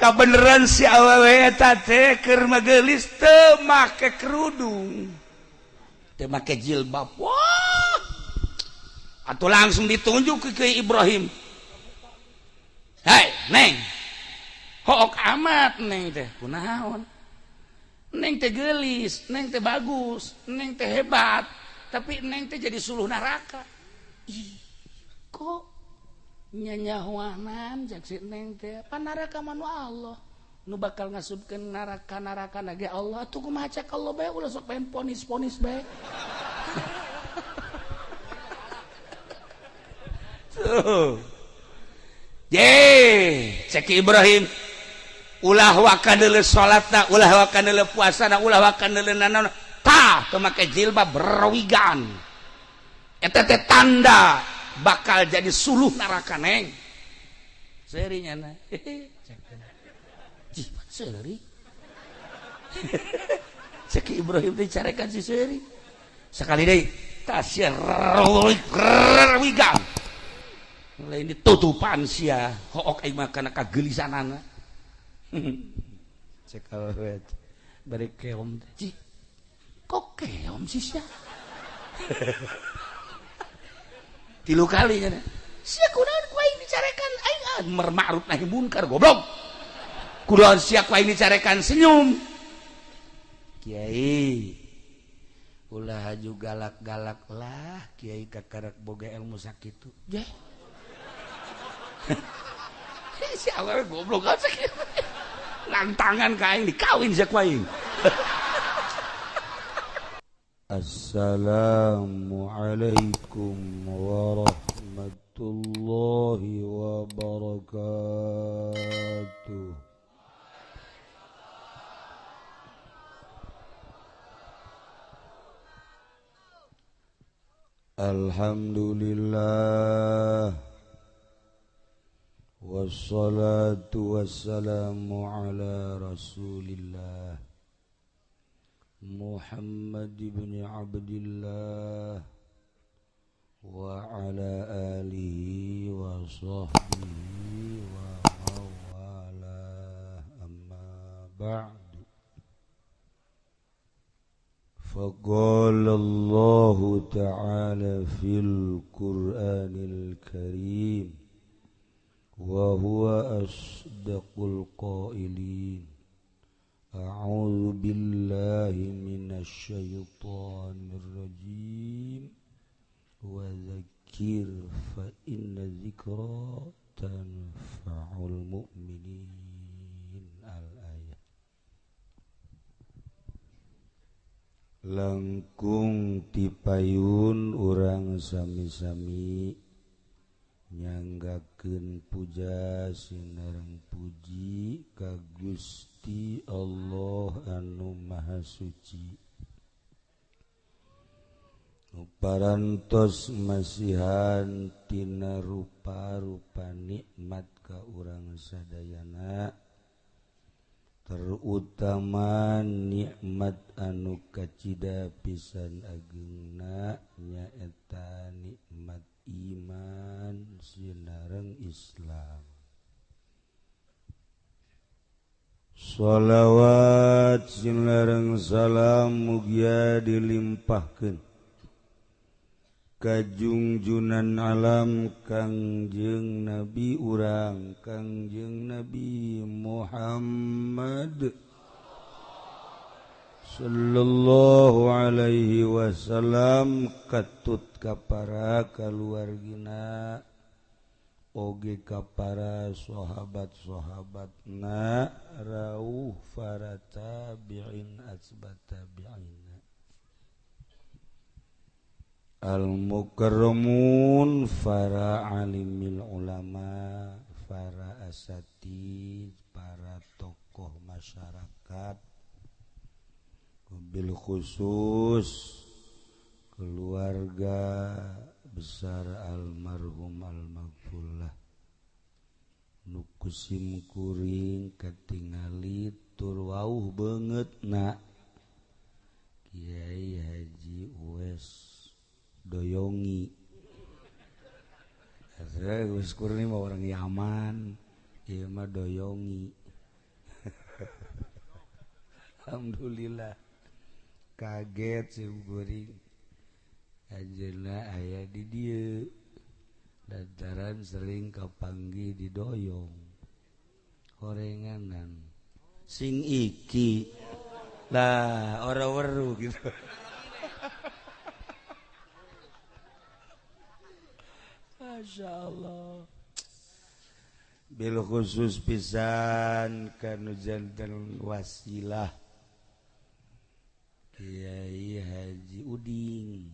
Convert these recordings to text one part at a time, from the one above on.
Kabeneran si awewe eta teh keur magelis teu make kerudung, teu make jilbab. Wah, atau langsung ditunjuk ke Ibrahim, "Hai Neng, hook amat Neng teh. Kunaon? Neng teh gelis, Neng teh bagus, Neng teh hebat, tapi Neng teh jadi suluh neraka." Ih, kok nyanyahuanan cek si Neng teh, pan neraka mah nu Allah nu bakal ngasupkeun neraka, neraka ge Allah tuh. Kumaha cek Allah bae, ulah sok pengen ponis-ponis bae. Tuh. Ye, cek Ibrahim, ulah waka deuleu salatna, ulah waka deuleu puasana, ulah waka deuleu nanaon. Tah, teu make jilbab berwigan. Eta teh tanda bakal jadi suluh neraka Neng. Seuri nyana. Cih, seuri. Cek Ibrahim teh carekan si seuri. Sekali deui, tasya wigan. Lain ditutupan sia, hook aing mah kana kagelisanana. Cek awewe bari keom. Cih, kok keom sih sia? Tilu kali nya. Sia kunaon ku aing dicarekan aing amar ma'ruf nahi munkar, goblok. Kunaon sia ku aing dicarekan senyum. Kiai, ulah haju galak-galak lah, kiai kakarak boga ilmu sakitu. Jeh. Si awewe goblok aja lantangan ka aing dikawin sia ku aing. Assalamualaikum warahmatullahi wabarakatuh. Alhamdulillah, wassalatu wassalamu ala rasulillah Muhammad ibn Abdillah wa ala alihi wa sahbihi wa mawalah, amma ba'du. Faqala Allahu ta'ala fil Qur'anil Karim wa huwa asdaqul qailin. A'udzu billahi minasy syaithanir rajim. Wa dzakkir fa inna dzikra tanfa'ul mu'minin. Al-ayat. Langkung tipayun urang sami-sami nyanggakeun puja sinareng puji ka Gusti Allah anu Maha Suci. Nu parantos masihan tina rupa-rupa nikmat ka urang sadayana, terutama nikmat anu kacida pisan agengna nyaeta nikmat iman sinareng Islam. Sholawat sinareng salam mugia dilimpahkeun ka junjunan alam Kangjeng Nabi urang Kangjeng Nabi Muhammad sallallahu alaihi wasallam, katut ka para kaluargina oge ka para sahabat-sahabatna rauh para tabi'in asbat tabi'in al-mukarramun, para alimil ulama, para asatid, para tokoh masyarakat, bil khusus keluarga besar almarhum almaghfurlah nu kusim kuring katingali tur wauh beungeutna Kiai Haji Uwais Doyongi. Gus Kurni mah orang Yaman, ieu mah Doyongi. Alhamdulillah kaget sim kuring anjeunna aya di dieu lantaran sering kapanggih di doyong horenganan sing iki lah ora weruh gitu. Masya Allah. Bil khusus pisan kanu janten wasilah Kiai Haji Uding.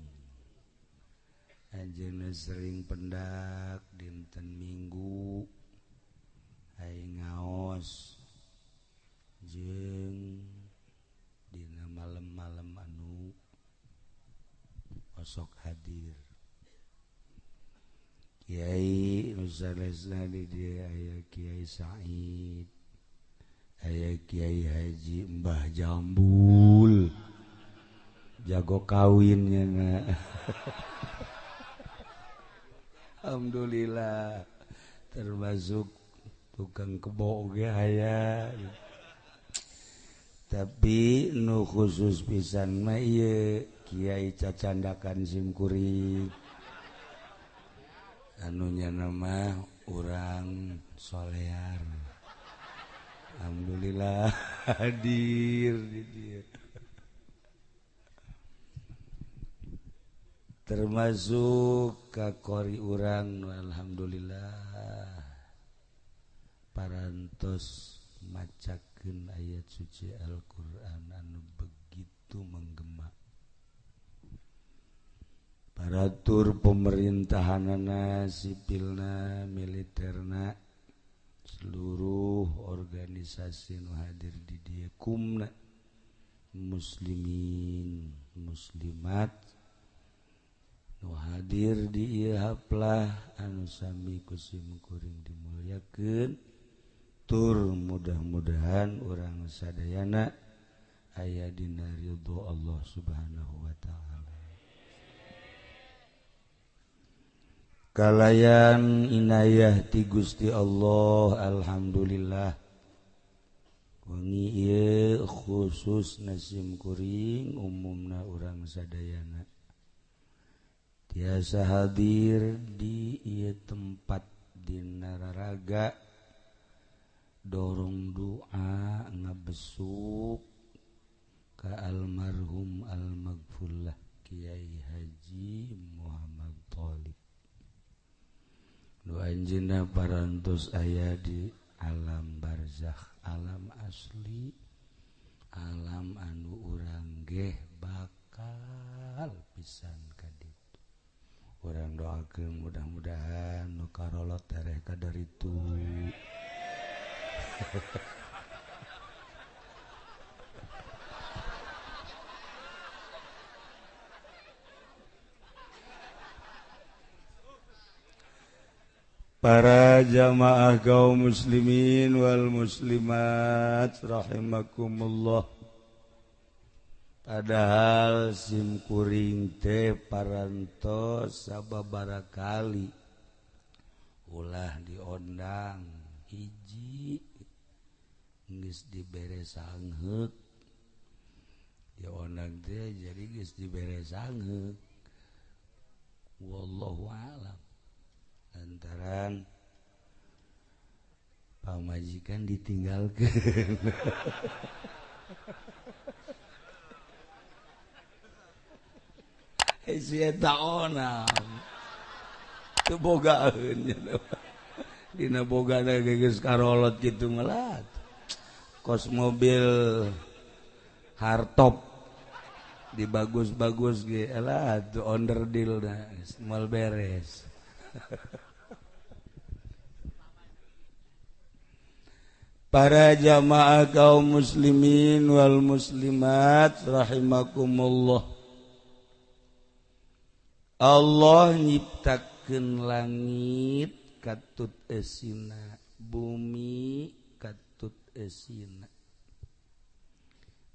Anjeunna sering pendak dinten Minggu aing ngaos jeung dina malam-malam anu osok hadir. Kiai nusanesna di dieu aya Kiai Said, aya Kiai Haji Mbah Jambul, jago kawinnya na. Alhamdulillah termasuk tukang kebo oge aya. Tapi nu khusus pisan mah ieu Kiai cacandakan sim kuring. Anunya nama urang solear. Alhamdulillah hadir di dieu. Termasuk kakori urang alhamdulillah parantos macakeun ayat suci Al-Qur'an anu begitu menggema. Paratur pemerintahanana, sipilna, militerna, seluruh organisasi nu hadir di dieu kumna muslimin muslimat nu hadir di ieu haplah anu sami ku sim kuring dimulyakeun tur mudah-mudahan urang sadayana aya dina ridho Allah Subhanahu wa taala. Kalayan inayah ti Gusti Allah alhamdulillah wengi ieu khusus nasim kuring umumna urang sadayana tiasa hadir di ieu tempat dina raraga dorong doa ngabesuk ka almarhum almaghfurlah Kiai Haji Muhammad Thalib. Nu anjeunna parantos aya di alam barzakh, alam asli, alam anu urang geh bakal pisan ka ditu. Urang doakeun mudah-mudahan nu karolot tereh ka daritu. Para jamaah kaum muslimin wal muslimat rahimakumullah. Padahal sim kuring teh parantos sababaraha kali ulah diondang hiji geus dibere sangheuk, diondang teh jadi geus dibere sangheuk. Wallahu a'lam. Lantaran pamajikan ditinggalkan. Si eta onam teu bogaeun dina bogana geus karolot kitu malah kos mobil hardtop dibagus-bagus ge elah tuh onderdil na moal beres. Para jamaah kaum muslimin wal muslimat rahimakumullah. Allah nyiptakeun langit katut esina, bumi katut esina.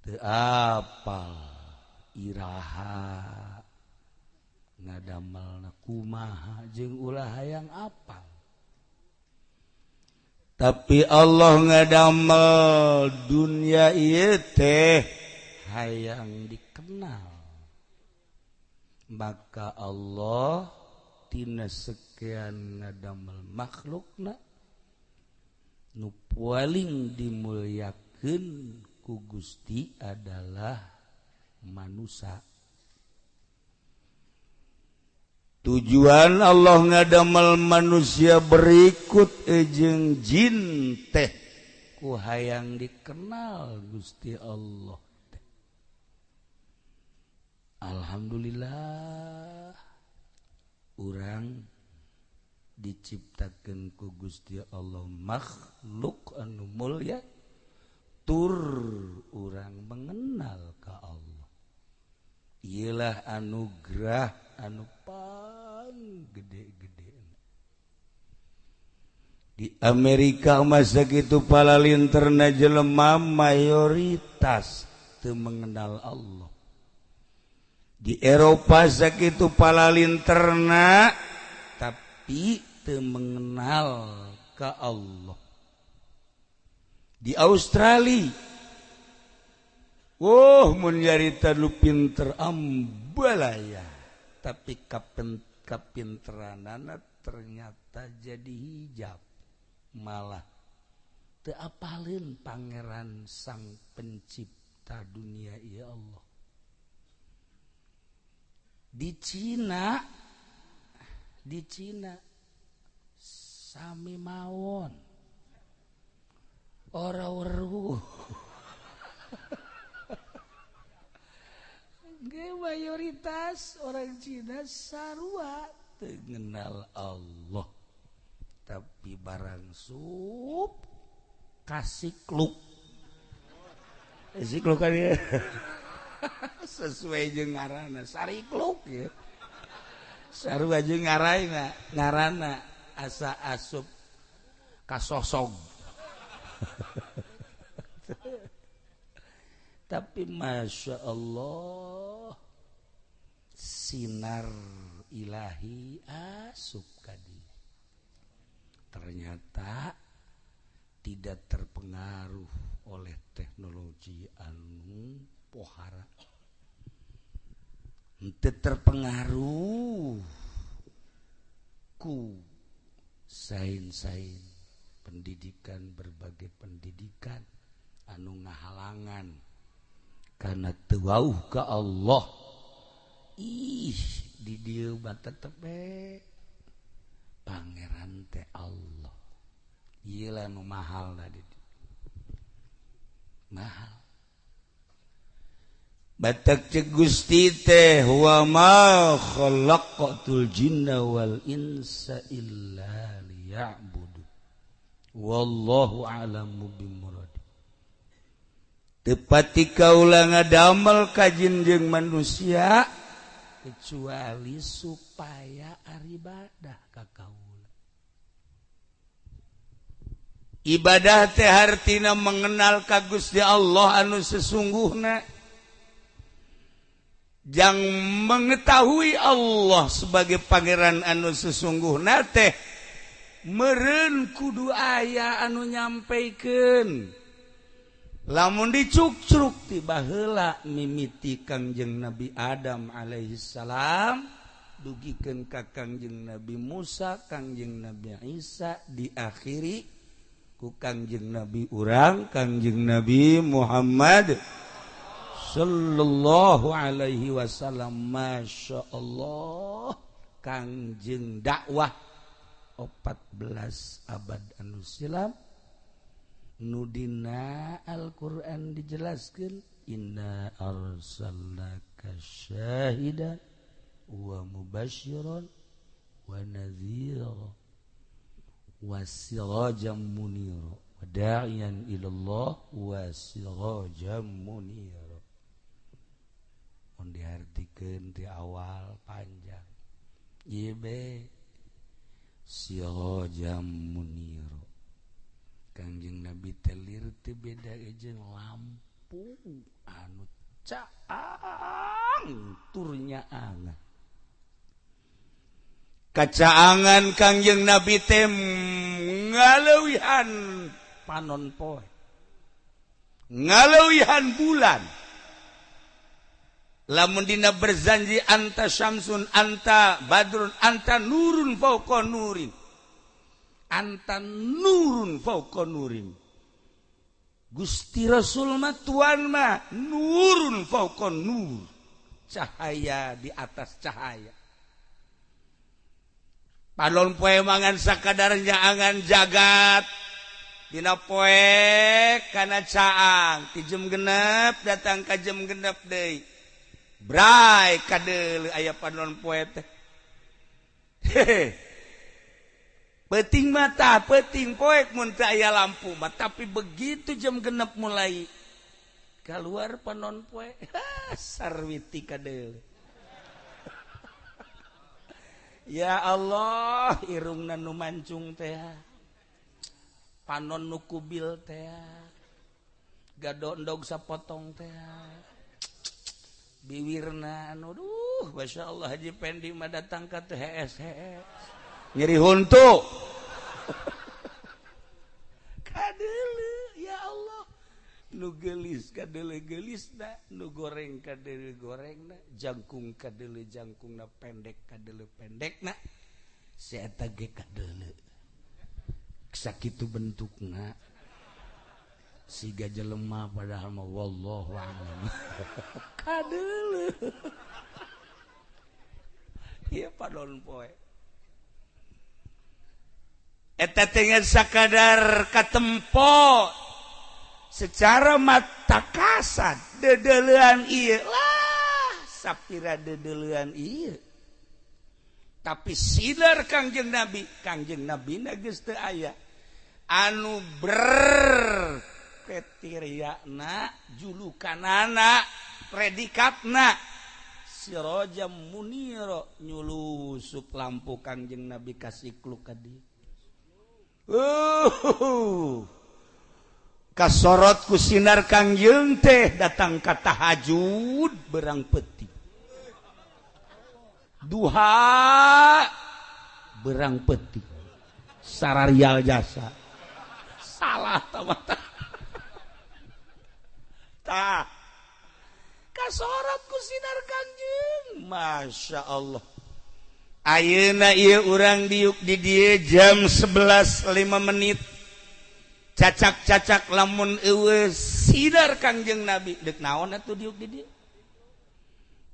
Teu apal iraha ngadamelna kumaha jeung ulah hayang apal. Tapi Allah ngadamel dunia ieu teh hayang dikenal. Maka Allah tina sekian ngadamel makhlukna nu paling dimuliakeun ku Gusti adalah manusia. Tujuan Allah ngadamel manusia berikut jeung jin teh ku hayang dikenal Gusti Allah teh. Alhamdulillah urang diciptakeun ku Gusti Allah makhluk anu mulya tur urang mengenal ka Allah. Iyalah anugerah anu pang gede-gede. Di Amerika masa kitu palalinterna jelema mayoritas teu mengenal Allah. Di Eropa sakitu palalinterna tapi teu mengenal ka Allah. Di Australia, oh mun nyarita lu pinter ambalaya, tapi kapinteranana ternyata jadi hijab, malah teu apaleun pangeran sang pencipta dunia ya Allah. Di Cina sami mawon ora weruh. Ge mayoritas orang Cina sarua teu ngenal Allah. Tapi barang sup kasikluk. Sikluk kan ya. Sesuai jeung ngaranna sarikluk ya. Sarua jeung ngaranna, ngaranna asa asup kasosog. Tapi Masya Allah sinar ilahi asup ka dia. Ternyata tidak terpengaruh oleh teknologi anu pohara, henteu terpengaruh ku sains-sains pendidikan, berbagai pendidikan anu ngahalangan karena teu wauh ka Allah. Ih, di dieu mah tetep pangeran teh Allah. Ieu lah nu mahal tadi. Mahal. Batak cek Gusti teh wa ma khalaqatul jinna wal insa illa liya'budu. Wallahu a'lamu bimurad. Tepati kaula ngadamel ka jin jeung manusia kecuali supaya aribadah ka kaula. Ibadah teh hartina mengenal ka Gusti Allah anu sesungguhna. Jang mengetahui Allah sebagai pangeran anu sesungguhna teh meureun kudu aya anu nyampaikan. Lamun dicukcruk ti baheula mimiti Kangjeng Nabi Adam alaihi salam dugikeun ka Kangjeng Nabi Musa, Kangjeng Nabi Isa, diakhiri ku Kangjeng Nabi urang Kangjeng Nabi Muhammad sallallahu alaihi wasallam. Masya Allah, Kangjeng dakwah 14 abad anu silam nu dina Al-Qur'an dijelaskeun inna arsalnaka syahidan wa mubasysyiran wa nadhira wa sirajan munira wa da'iyan ila Allah wa sirajan munira. Mun diartikeun ti awal panjang ieu be sirajan munira. Kangjeng Nabi telir teu beda jeung lampu anu caang turnya angan. Kacaangan Kangjeng Nabi teh Ngaleuwihan panon poe, ngaleuwihan bulan. Lamun dina berzanji anta syamsun anta badrun anta nurun fauqa nurin, anta nurun fauqa nurin. Gusti Rasul mah tuan mah nurun fauqa nur, cahaya di atas cahaya. Panon poe mangan sakadar nyaangan jagat dina poe kana caang ti jam 6 datang ka jam 6 deui. Bray kadeuleu aya panon poe teh. Hehe. Peuting mata, peuting poek mun teu aya lampu mah, tapi begitu jam 6 mulai keluar panon poe, sarwiti kadeuleu. Ya Allah, irungna nu mancung teh, panon nu kubil teh, gadondog sapotong teh, biwirna anu duh, Masya Allah Haji Pendi mah datang ka teh hees hees. Nyeri huntu. Kadeuleu ya Allah, nu geulis kadeuleu geulisna, nu goreng kadeuleu gorengna, jangkung kadeuleu jangkungna, pendek kadeuleu pendekna, si eta ge kadeuleu. Sakitu bentukna siga jelema padahal mah wallahu a'lam. Kadeuleu. Ieu panon poe. Eta teh sakadar katempo secara mata kasat dedeleuan ieu lah sapira dedeleuan ieu, tapi sinar Kangjeng Nabi, Kangjeng Nabi na geus teu aya anu berkritiriana, julukanana, predikatna Siraja Munira, nyulusup lampu Kangjeng Nabi kasikluk ka dieu. Kasorot ku sinar Kangjeng teh datang ka tahajud berang peti, duha berang peti, sararial jasa salah tamata. Tah kasorot ku sinar Kangjeng, Masya Allah. Ayeuna ieu urang diuk di dieu jam 11.05 cacak-cacak lamun eueuh sinar Kangjeng Nabi deuk naon atuh diuk di dieu.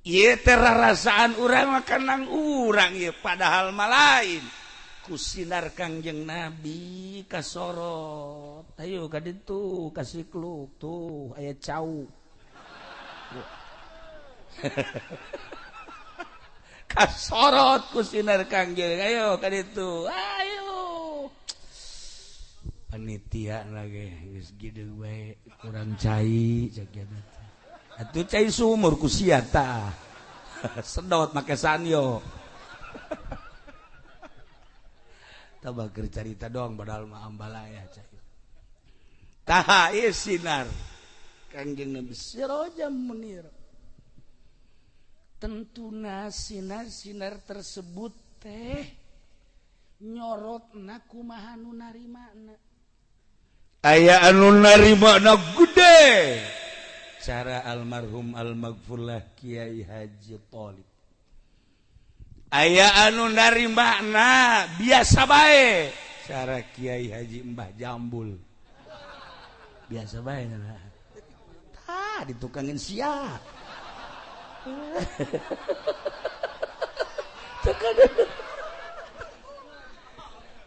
Ieu teh rarasaan urang mah kanang urang ieu, padahal mah lain. Ku sinar Kangjeng Nabi kasorot, ayo ka ditu kasikluk tuh aya cau. Kasorot ku sinar Kangjeng, ayo ka ditu, ayo. Panitia lagi geus gideu bae kurang cai cek teh. Atuh cai sumur ku sia tah. Sedot make sanyo. Tah bageur carita doang padahal mah ambalaya cai. Tah ieu sinar Kangjeng Nabi Siraja Munira. Tentuna sinar-sinar tersebut teh nyorotna kumaha nu narimana. Aya anu narimana gede cara almarhum almaghfurlah Kiai Haji Thalib. Aya anu narimana biasa bae cara Kiai Haji Mbah Jambul. Biasa bae nah. Tah ditukangin sia.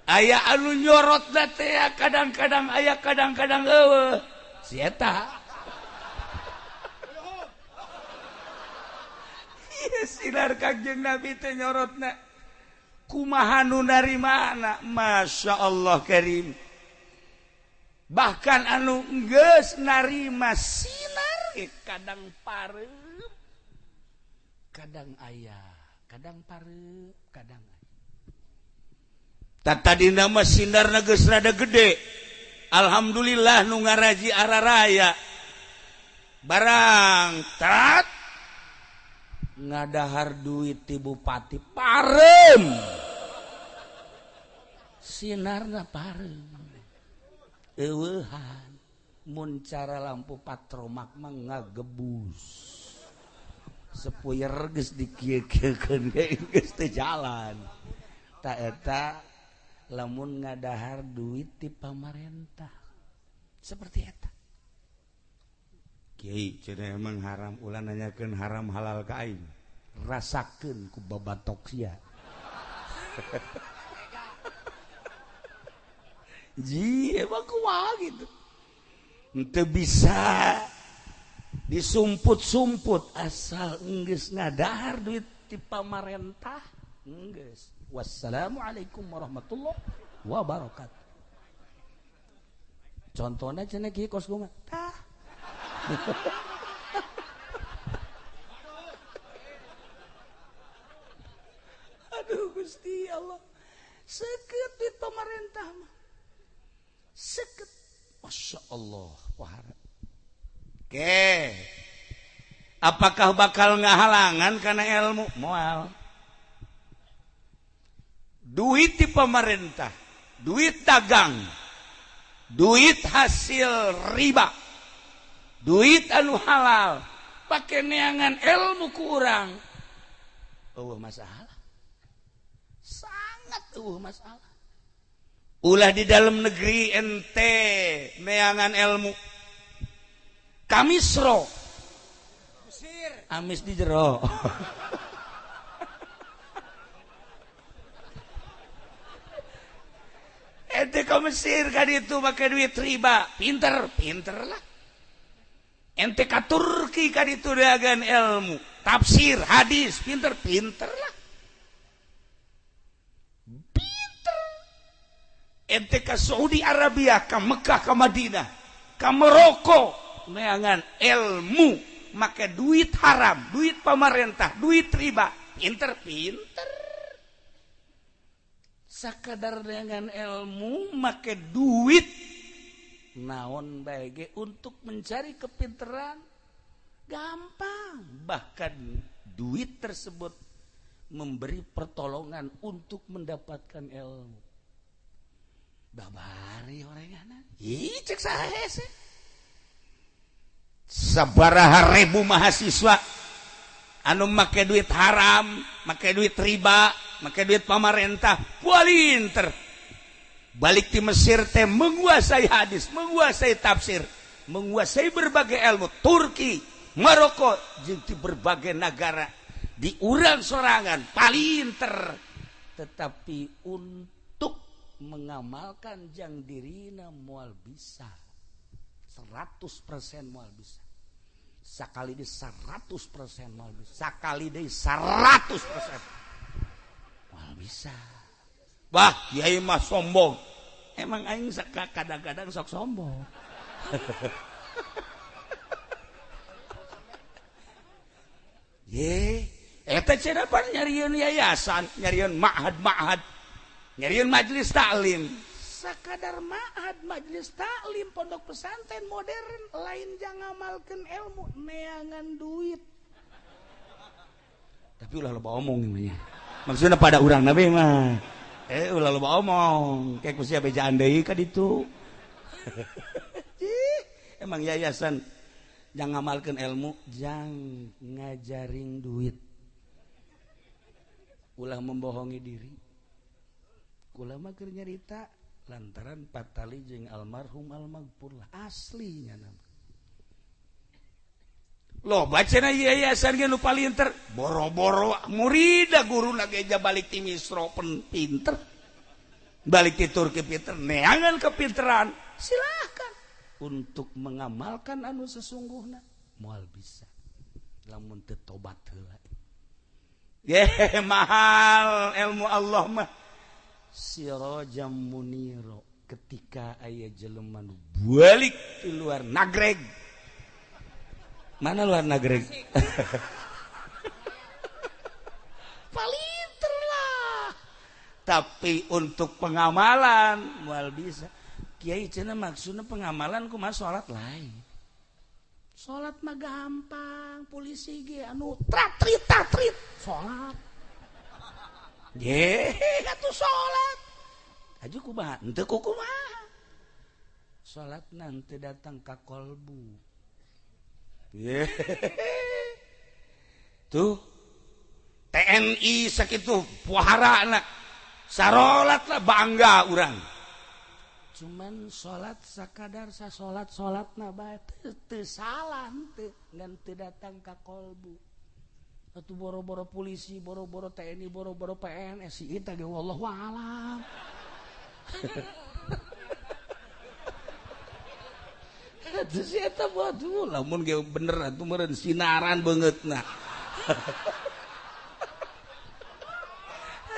Aya anu nyorot teh kadang-kadang aya kadang-kadang eueuh si eta. Ieu sinar Kangjeng Nabi teh nyorotna kumaha nu narimana, Masya Allah karim. Bahkan anu geus narima sinar kadang pareup, kadang aya, kadang pareup, kadang aya. Tadi nama sinar geus rada gede. Alhamdulillah nu ngaraji araraya. Barang tat ngadahar duit ti bupati parem. Sinarna pareum. Eueuhan mun cara lampu patromak mah ngagebus. Sepuyer geus dikieu-kieukeun ge geus teu jalan. Ta eta lamun ngadahar duit ti pamarentah. Seperti eta. Kiai cenah emang haram ulah nanyakeun haram halal ka aing. Rasakeun ku babatok sia. Ji emang kumaha gitu. Henteu bisa disumput-sumput asal enggeus ngadahar duit ti pamarentah enggeus. Wassalamualaikum warahmatullahi wabarakatuh. Contohna cenah kieu kos kumaha? Tah. Aduh Gusti Allah. Seukeut duit pamarentah mah. Seukeut. Masya Allah pohara. Oke. Apakah bakal ngahalangan karena ilmu? Moal. Duit di pemerintah, duit dagang, duit hasil riba, duit anu halal, pakai neangan ilmu kurang. Eueuh masalah. Sangat eueuh masalah. Ulah di dalam negeri ente neangan ilmu. Kamisro. Mesir. Amis di jero. Ente ke Mesir kan itu pakai duit riba. Pinter, pinter lah. Ente ke Turki kan itu dagang ilmu, tafsir, hadis, pinter, pinter lah. Ente ke Saudi Arabia, ke Mekah, ke Madinah, ke Maroko, neangan ilmu, make duit haram, duit pemerintah, duit riba, pinter, pinter. Sakadar neangan ilmu, make duit, naon bae ge untuk mencari kepinteran, gampang. Bahkan duit tersebut memberi pertolongan untuk mendapatkan ilmu. Babari orangan. Ih, cek saha hese. Sabaraha ribu mahasiswa anu make duit haram, make duit riba, make duit pamarentah, pualinter. Balik di Mesir teh menguasai hadis, menguasai tafsir, menguasai berbagai ilmu. Turki, Maroko, jeung di berbagai negara di urang sorangan palinter. Tetapi untuk mengamalkan jang dirina moal bisa 100% moal bisa. Sakali di 100% moal bisa. Sakali di 100% moal bisa. Wah, kiai mah sombong. Emang aing kadang-kadang sok sombong. Ye, eta cenah pan nyarieun yayasan, nyarieun ma'had-ma'had, nyariin majelis taklim. Sakadar ma'had majelis taklim pondok pesantren modern lain jangan ngamalkeun ilmu, neangan duit. Tapi ulah loba omong nya. Maksudna pada urang nabi mah. Ulah loba omong, kayak ku sia bejaan deui ka ditu. Emang yayasan jangan ngamalkeun ilmu, jang ngajarin duit. Ulah membohongi diri. Kula mah keur nyarita lantaran patali jeung almarhum almaghfur lah aslinya nama. Loba cenah yayasan ge nu palinter, boro-boro murida guruna ge balik ti Misro pinter. Balik ti Turki pinter, neangan kepinteran. Silahkan untuk mengamalkan anu sesungguhna moal bisa. Lamun teu tobat heula. Ye mahal ilmu Allah mah. Sirajam muniro ketika aya jelema nu balik di luar nagreg. Mana luar nagreg? Palinter lah. Tapi untuk pengamalan moal bisa. Kiai cenah maksudna pengamalan kumaha salat lain. Salat mah gampang, polisi ge anu tratrit tatrit salat. Ye, atuh salat. Laju kumaha? Henteu kumaha. Salat nanti datang ka kolbu. Tuh TNI sakitu puharana sarolat lah bangga urang. Cuman salat sakadar sasolat salatna bae teu salah henteu ngan teu datang ka kolbu. Atuh boro-boro polisi, boro-boro TNI, boro-boro PNS si eta ge wallahu alam. Atuh si eta batu lamun ge bener atuh meureun sinaran beungeutna.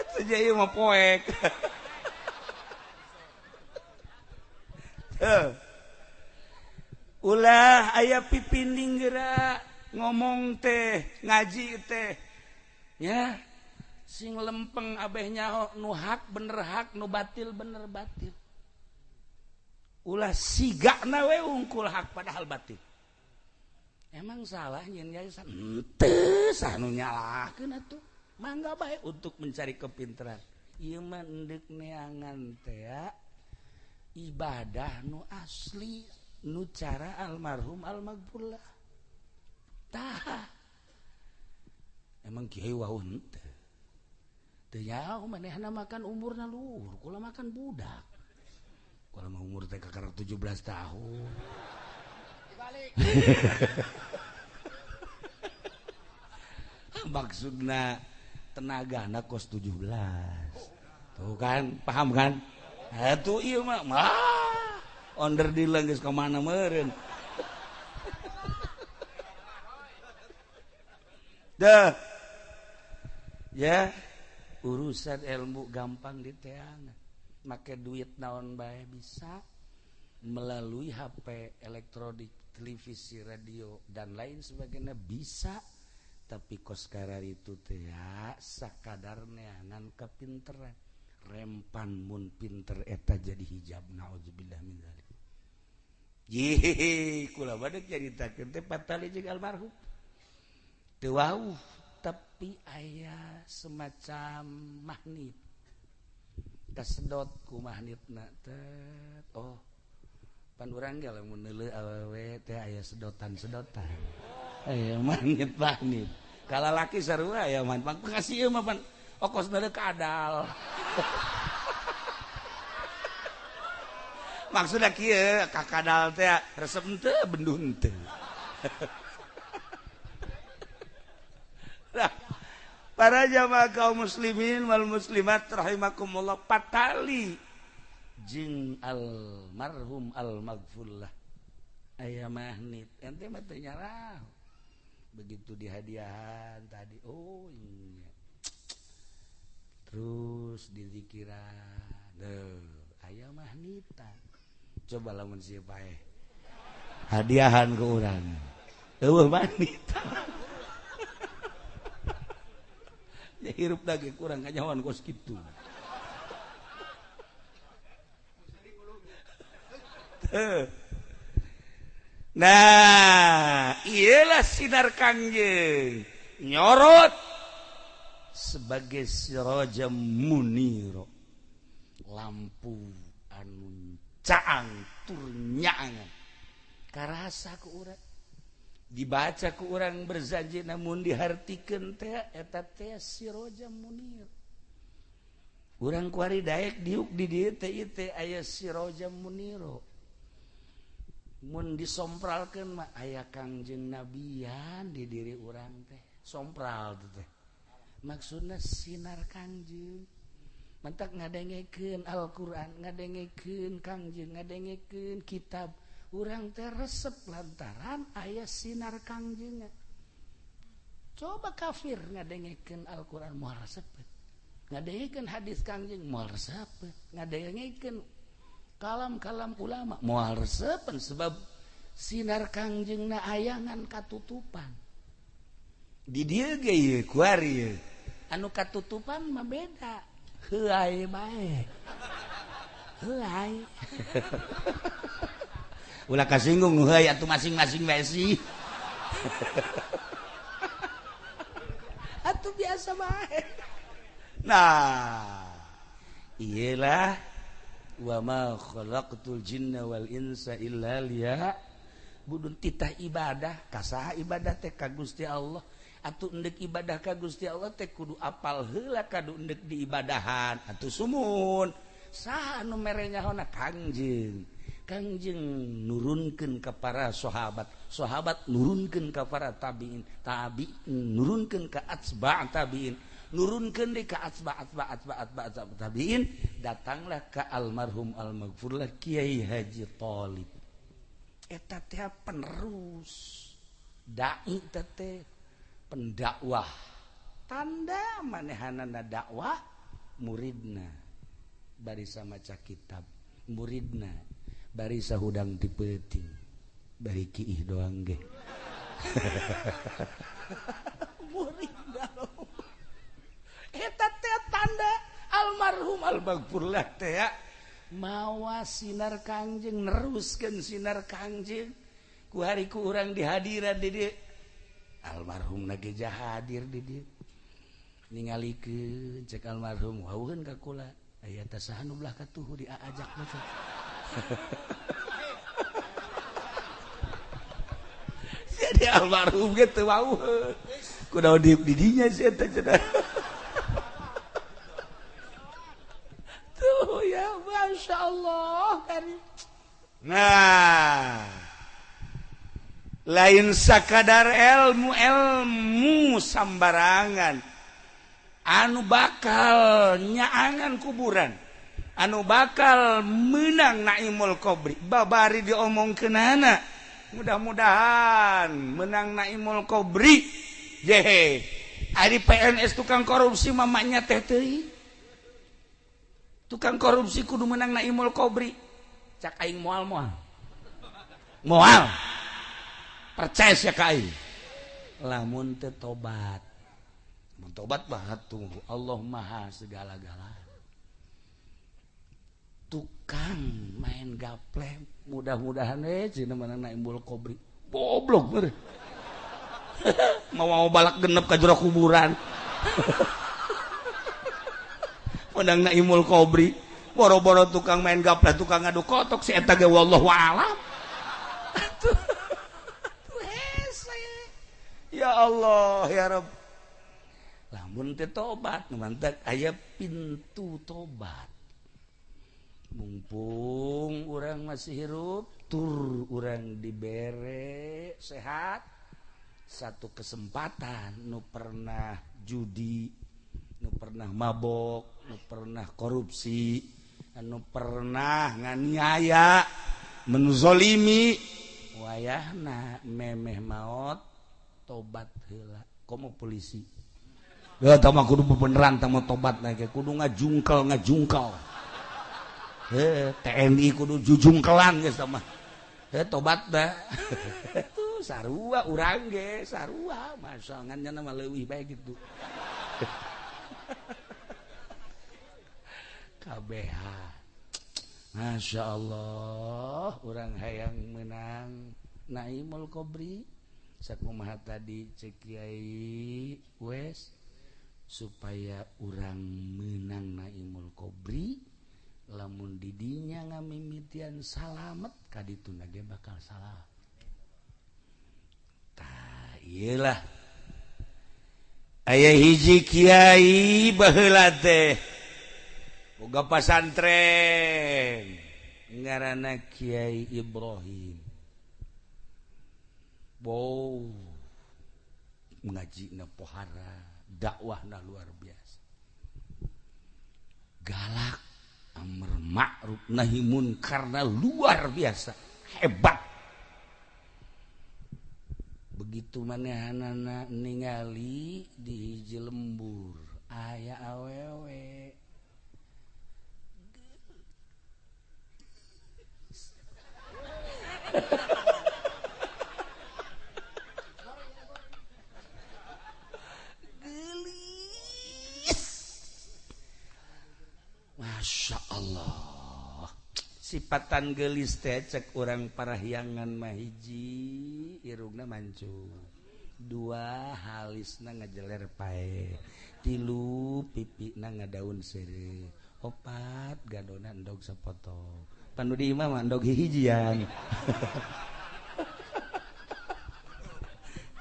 Atuh ieu mah poek. Ulah aya pipinding geura ngomong teh ngaji teh ya sing lempeng abeh nyaho nu hak bener hak nu batil bener batil. Ulah sigana we ungkul hak padahal batil. Emang salah nyeun yayasan henteu sah nu nyalahkeun atuh. Mangga bae untuk mencari kepintaran. Ieu mah endek neangan teh ibadah nu asli nu cara almarhum almaghfurlah. Tah. Emang kiai wau henteu. Teu nyaho manehna makan umurna luhur, kula makan budak. Kalau mau umur teh kakara 17 tahun. Dibalik. Maksudna tenagana kos 17. Tuh kan, paham kan? Atuh ieu mah onder dilang geus ka mana meureun. Dah. Ya, urusan ilmu gampang diteangan. Make duit naon bae bisa melalui HP, elektronik, televisi, radio dan lain sebagainya bisa, tapi kos karar itu teh sakadar neangan kepinteran. Rempan mun pinter eta jadi hijab, naudzubillah min dzalik. Ye, kula badeuk caritakeun teh patali jeung almarhum. Teu wauh, tapi aya semacam magnet. Kasedot ku magnetna teh. Oh, pan urang ge lamun neuleuh awewe teh aya sedotan-sedotan. Aya magnet-magnet. Kalalaki sarua aya man. Pang kasih ieu mah pan okos neuleuh kadal. Maksudna kieu ka kadal teh resep henteu benduh henteu. Nah, para jamaah kaum muslimin wal muslimat rahimakumullah, patali jeung almarhum almaghfurlah aya magnet ente mah teu nyarah. Begitu dihadiahan tadi, oh iya. Terus dizikiran, deuh aya magnetan. Coba lamun si paeh hadiahan ke urang eueuh magnetan. Ya hirup lagi kurang kanyawan kos kitu. Nah, iyalah sinar Kangjeng nyorot sebagai siraja muniro, lampu anu caang tur nyaangan. Karasa ku urang, dibaca ku urang berzanji namun dihartikeun teh eta teh siraja munir. Urang kuari daek diuk di dieu teh ieu teh aya siraja muniro. Mun disompralkeun mah aya Kangjeng Nabian di diri urang teh. Sompral teh. Maksudna sinar Kangjeng. Mentak ngadengekeun Al-Qur'an, ngadengekeun Kangjeng, ngadengekeun kitab. Urang teh resep lantaran aya sinar Kangjengna. Coba kafir ngadengekeun Al-Qur'an moal resep. Ngadengekeun hadis Kangjeng moal resep. Ngadengekeun kalam-kalam ulama moal resepen sebab sinar Kangjengna ayangan katutupan. Di dieu ge ieu kuari ieu. Anu katutupan mah beda. Heuay bae. Heuay. Ulah kasinggung nu heuay atuh masing-masing bae sih. Atuh biasa bae. Nah, iyalah Wa ma khalaqtul jinna wal insa illa liya'budun. Titah ibadah kasaha ibadah teh ka Gusti Allah. Atuh endek ibadah ka Gusti Allah teh kudu apal heula kadu endek diibadahan. Atuh sumun saha anu mere nyahona? Kangjeng. Kangjeng nurunkeun ka para sahabat, sahabat nurunkeun ka para tabiin, tabiin nurunkeun ka atsba' tabiin, nurunkeun deui ka atsba' atsba' atsba' atsba' tabiin, datanglah ka almarhum almaghfurlah Kiai Haji Thalib. Eta teh penerus dai teh pendakwah. Tanda manehanana dakwah muridna bari maca kitab, muridna bari sahudang ti peuting, bari kiih doang ge. Muridna eta teh tanda almarhum almaghfurlah teh mawa sinar Kangjeng, neruskeun sinar Kangjeng. Ku hari ku urang dihadiran di dieu, almarhum na ge hadir di dieu. Ningalikeun cek almarhum wauheun ka kula, aya teh saha nu belah katuhu diajak mah. Jadi almarhum ge teu wauheun. Kunaon di dinya sih eta cenah. Tuh ya Masya Allah karim. Nah, lain sakadar ilmu sambarangan anu bakal nyaangan kuburan, anu bakal menang Naimul Qobri. Babari diomongkeunana, mudah-mudahan menang Naimul Qobri. Jehe, ari PNS tukang korupsi mamanya teh teuing. Tukang korupsi kudu menang Naimul Qobri. Cak aing moal moal. Moal. Percaya sia ka aing. Lamun teu tobat. Mun tobat mah tunggu Allah Maha segala-galanya. Tukang main gaple mudah-mudahan cenah menang Naimul Qobri. Goblok bener. Mau balak genep ka jero kuburan. Menang Naimul Qobri. Boro-boro tukang main gaple, tukang ngadu kotok si eta ge wallahu a'lam. Atuh hese. Ya Allah ya Rabb. Lamun teu tobat, mantak aya pintu tobat. Mumpung urang masih hirup, tur urang dibere sehat, satu kesempatan nu pernah judi, nu pernah mabok, nu pernah korupsi, nu pernah nganiaya, menzolimi, wayahna memeh maot tobat heula. Komo polisi. Ya tah mah kudu beneran tah mah tobat na kudu ngajungkel. TNI kudu jujungkelan geus tah mah. Tobat dah. Tuh sarua urang ge, sarua masa ngan nya mah leuwih bae gitu. KBH. Masya Allah, urang hayang menang Naimul Qobri. Sakumaha tadi cek Kiai wes supaya urang menang Naimul Qobri, lamun didinya ngamimitian salamet kadituna ge bakal salah. Tah ieulah. Aya hiji kiai baheula teh boga pasantren ngaranna Kiai Ibrahim. Wow, ngajina pohara, dakwahna luar biasa. Galak, amar ma'ruf nahi munkarna luar biasa, hebat. Begitu manehanana ningali di hiji lembur aya awewe. Gelis. Masya Allah. Sipatan gelis teh cek urang parahyangan mah hiji irungna mancung, dua halisna ngajeler pae, tilu pipina ngadaun seureuh, Opat gadona endog sapotong. Pan nu di imah mah endog hihijian.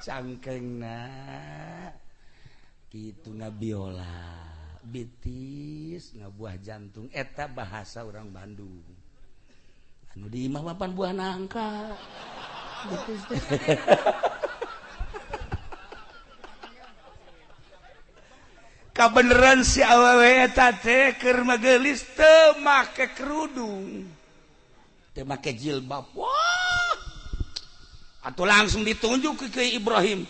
Cangkengna kitu ngabiola bitis ngabuah jantung eta bahasa orang Bandung. Anu di imah mah pan buah nangka. Bitis teh. Kabeneran si awewe eta teh keur magelis teu make kerudung, teu make jilbab. Wah, atuh langsung ditunjuk ke Ibrahim.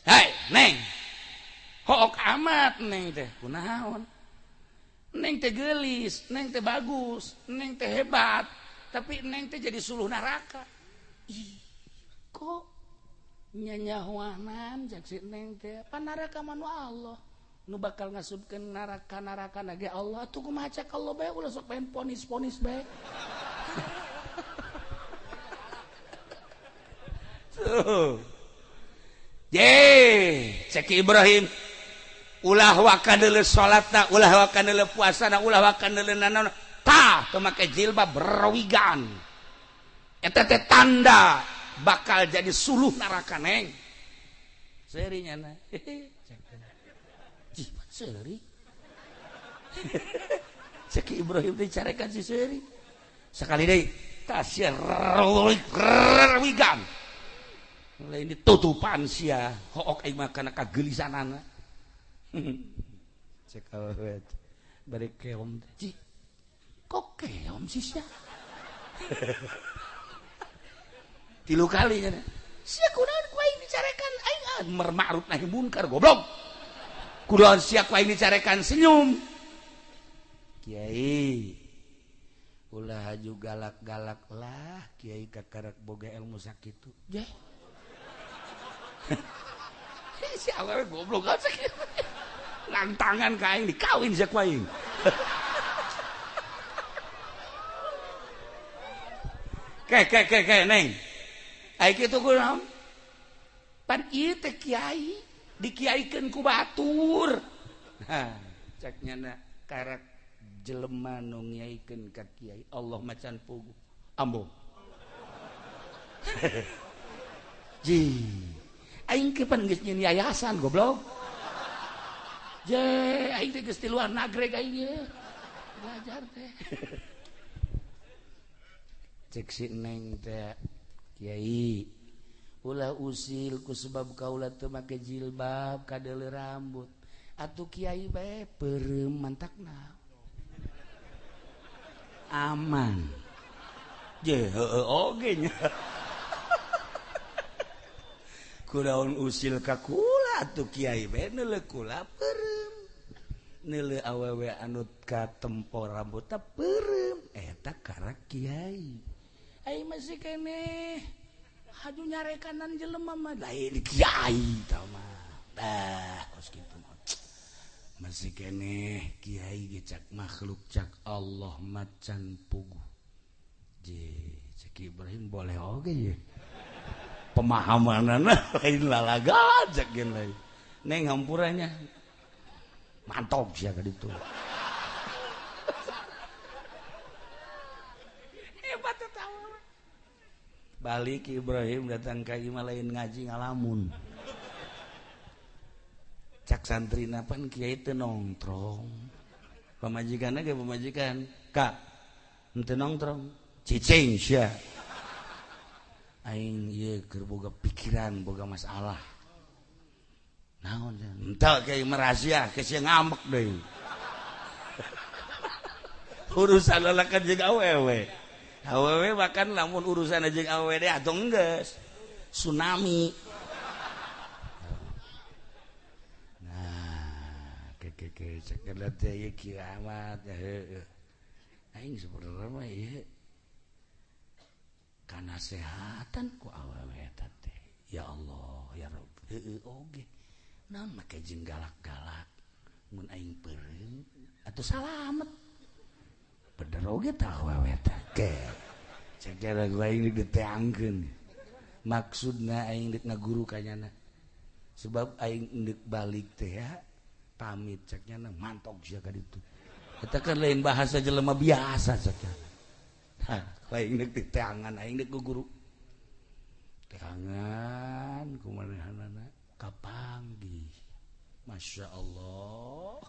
Hei neng, hook amat neng teh, kunaon? Neng teh geulis, neng teh bagus, neng teh hebat, tapi neng teh jadi suluh neraka. Ih, kok nyanyahuanan cek si neng teh, pan neraka mah nu Allah, nu bakal ngasupkeun neraka-neraka ge Allah, atuh kumaha cek Allah bae ulah sok pengen ponis-ponis bae. Tuh. Ye, cek Ibrahim, ulah waka deuleu salatna, ulah waka deuleu puasana, ulah waka deuleu nanaon, tah teu make jilbab berwigan. Eta teh tanda bakal jadi suluh neraka neng. Seuri nyana. Cih, seuri. Cek Ibrahim teh carekan si seuri. Sekali deui tasya wigan. Lain ditutupan sia, hook aing mah kana kageulisanana. Cek awewe bari keom teh. Cih, kok keom sih sia? Tilu kali nya. Sia kunaon ku aing dicarekan aing amar ma'ruf nahi munkar goblok. Kunaon sia ku aing dicarekan senyum. Kiai ulah haju galak-galak lah, kiai kakarak boga ilmu sakitu. Jeh. Si awewe goblok aja kieu. Lantangan ka aing dikawin sia ku aing. Ke ke ke ke neng. Ai kitu kunaon? Pan ieu teh kiai, dikiaikeun ku batur. Nah, cek nyana karak jelema nu ngiaikeun ka kiai, Allah macan puguh. Ambo. Ji. Aing ke pan geus nyieun yayasan goblok. Je, aing teh geus di luar nagreg aing ieu. Belajar teh. Cek si neng teh kiai ulah usil ku sebab kaula teu make jilbab kadeuleu rambut atuh kiai bae peureum mantakna aman je heueuh oge nya kunaon usil ka kula atuh kiai bae neuleuh kula peureum neuleuh awewe anu katempo rambutna peureum eta karak kiai. Ai masih keneh haju nyarekanan jelema mah lain kiai tah mah. Dah kos kitu mah. Masih keneh kiai ge cak makhluk cak Allah macan puguh. Je cek Ibrahim boleh oge ye. Pemahamanana lain lalaga cek gen lain. Neng hampurannya mantap sia ka ditu. Hebat eta. Balik Ibrahim datang ka imah lain ngaji ngalamun. Cak santrina pan kiai teu nongtrong. Pamajikanna ge pamajikan, "Kak, henteu nongtrong." Cicing sia. Aing ieu keur boga pikiran, boga masalah. Naon sia? Henteu kiai merahasia, ke sia ngambek deui. Urusan lalakan jeung awewe. Awewe bahkan lamun urusan jeung awewe deh atau enggeus tsunami. Nah, ke cek teh ieu kieu amat ya heueuh. Aing sebenarnya mah ieu kanasehatan ku awewe eta teh. Ya Allah, ya Rabb. Heueuh oge. Naon make jeung galak-galak mun aing peureum atuh salamet. Bener oge tah awewe teh. Ke. Cek cara aing diteangkeun. Maksudna aing deuk ngaguru ka nyana. Sebab aing deuk balik teh ya pamit cek nyana mantok sia ka ditu. Eta kan lain bahasa jelema biasa saja. Hah, aing deuk diteangan aing deuk ku guru. Teangan kumanehanana kapanggih. Masya Allah.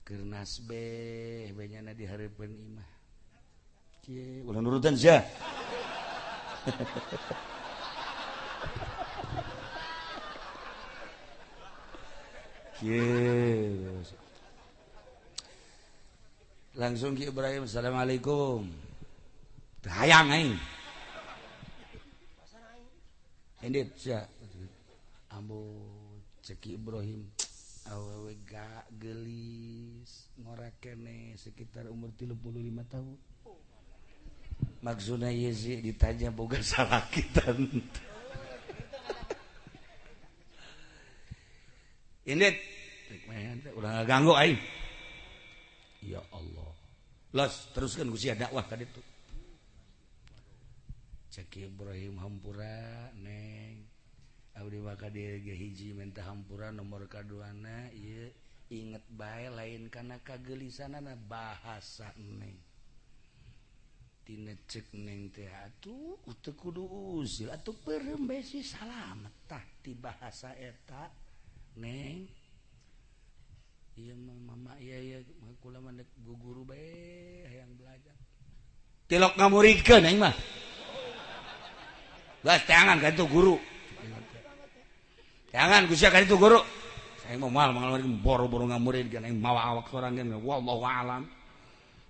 Keur nasbeh we nyana di hareupeun imah. Kieu ulah nurutan sia. Kieu. Langsung Ki Ibrahim, assalamualaikum. Hayang aing. Indit sia. Ambo cek Ki Ibrahim awewe gak gelis ngora kene sekitar umur 35 tahun. Maksudna ieu sih ditanya boga salaki tante. Indit ulah ganggu aing. Ya Allah. Los teruskan ku sia dakwah ka ditu. Cek Ibrahim hampura neng. Abdi maka dieu ge hiji minta hampura nomor kaduana ieu inget bae lain kana kagelisanana bahasa neng. Tina cek neng teh atuh teu kudu usil atuh peureum bae si salamet tah ti bahasa eta neng. Iya mama iya iya kula mah dek guru bae hayang belajar. Tilok ngamuridkeun aing mah. Geus teangan ka itu guru. Teangan ku sia ka itu guru. Aing mah moal mangaluarkeun boro-boro ngamuridkeun aing mawa awak sorangan wallahu alam.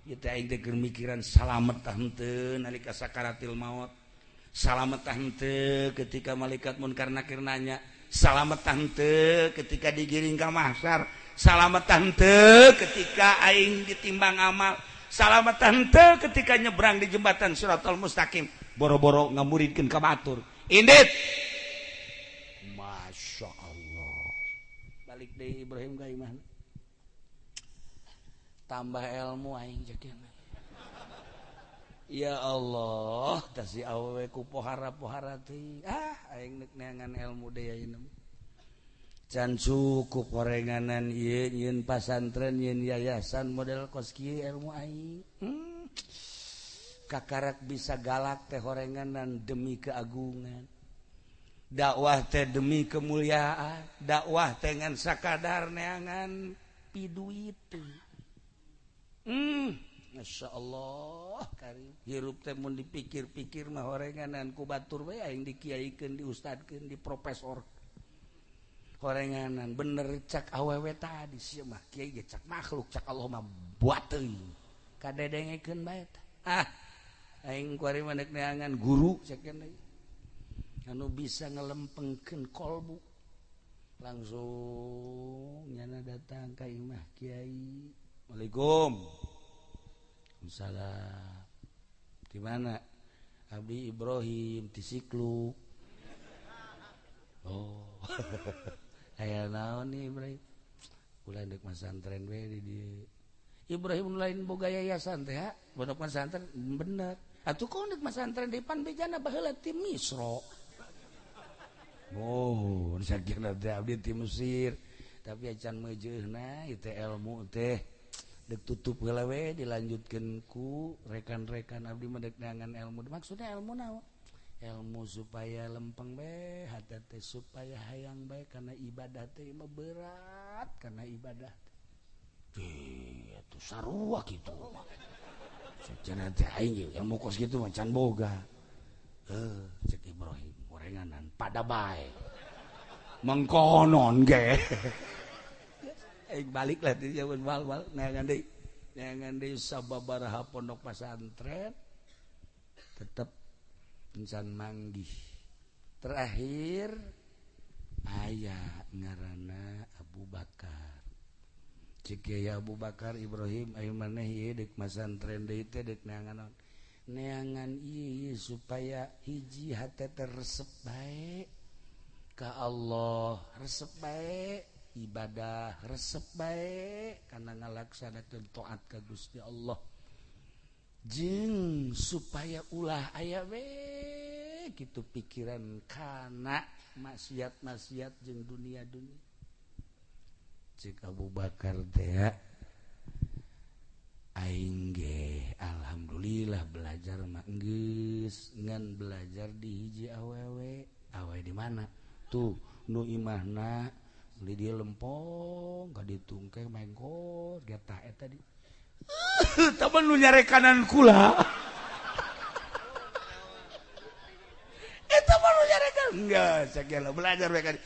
Ieu teh aing teh keur mikiran salamet tah henteu nalika sakaratil maut. Salamet tah henteu ketika malaikat munkar nakir nanya. Salamet tah henteu ketika digiring ka mahsyar. Salamet henteu ketika aing ditimbang amal. Salamet henteu ketika nyebrang di jembatan Shiratal Mustaqim. Boro-boro ngamuridkeun ka batur. Indit. Masya Allah. Balik deui Ibrahim ka imahna. Tambah ilmu aing jeung. Ya Allah, tah si awewe ku pohara-pohara teh. Ah, aing neuk neangan ilmu deui ayeuna. Can cukup horenganan ieu nyieun pasantren nyieun yayasan model kos kieu ilmu aing. Kakarak bisa galak teh horenganan demi keagungan. Dakwah teh demi kemuliaan, dakwah teh ngan sakadar neangan piduit. Masya Allah karim. Hirup teh mun dipikir-pikir mah horenganan ku batur we aing dikiaikeun, diustadkeun, diprofesor. Horenganan bener cak awewe tadi sia mah kiai ge cak makhluk cak Allah mah buat teuing kadedengekeun bae tah. Ah aing kuari mah deuk neangan guru cek deui anu bisa ngelempengkeun kolbu. Langsung nyana datang ka imah kiai. Waalaikum salam. Di mana? Abdi Ibrahim di Siklu. Oh. Aya naon nih Ibrahim? Ulah deuk masantren we di dieu. Ibrahim lain boga yayasan teh ha? Pondok pesantren bener. Atuh kok deuk masantren di pan bejana baheula ti Misro. Oh, sakieu teh abdi ti Mesir. Tapi acan meujeuna ieu teh ilmu teh deuk tutup heula we dilanjutkeun ku rekan-rekan abdi mah deuk neangan ilmu. Maksudna ilmu naon? Ilmu supaya lempeng bae hati teh supaya hayang bae karena ibadah teh mah berat karena ibadah teh. Atuh sarua kitu mah. Cenah teh aing ilmu kos kitu mah can boga. Cek Ibrahim gorenganan pada bae. Mengkonon ge. Aing balik lah ti jaman wal-wal neangan deui. Neangan deui sababaraha pondok pesantren tetep encan manggih. Terakhir aya ngaranna Abu Bakar. Cek Kiai Abu Bakar Ibrahim ayo maneh ieu deuk masantren deui teh deuk neangan naon? Neangan ieu supaya hiji hate teh resep bae ka Allah, resep bae ibadah, resep bae kana ngalaksanakeun taat ka Gusti Allah. Jeung supaya ulah aya we gitu pikiran kana maksiat-maksiat jeung dunia-dunia. Cek Abu Bakar teh Aing ge alhamdulillah belajar mah geus ngan belajar di hiji awewe. Awewe di mana? Tuh nu imahna di dieu lempong ka ditu engke mengkot getah eta di. Taman nu nyarekanan kula. Eta mah nu nyarekan. Geus sagala belajar bae ka dieu.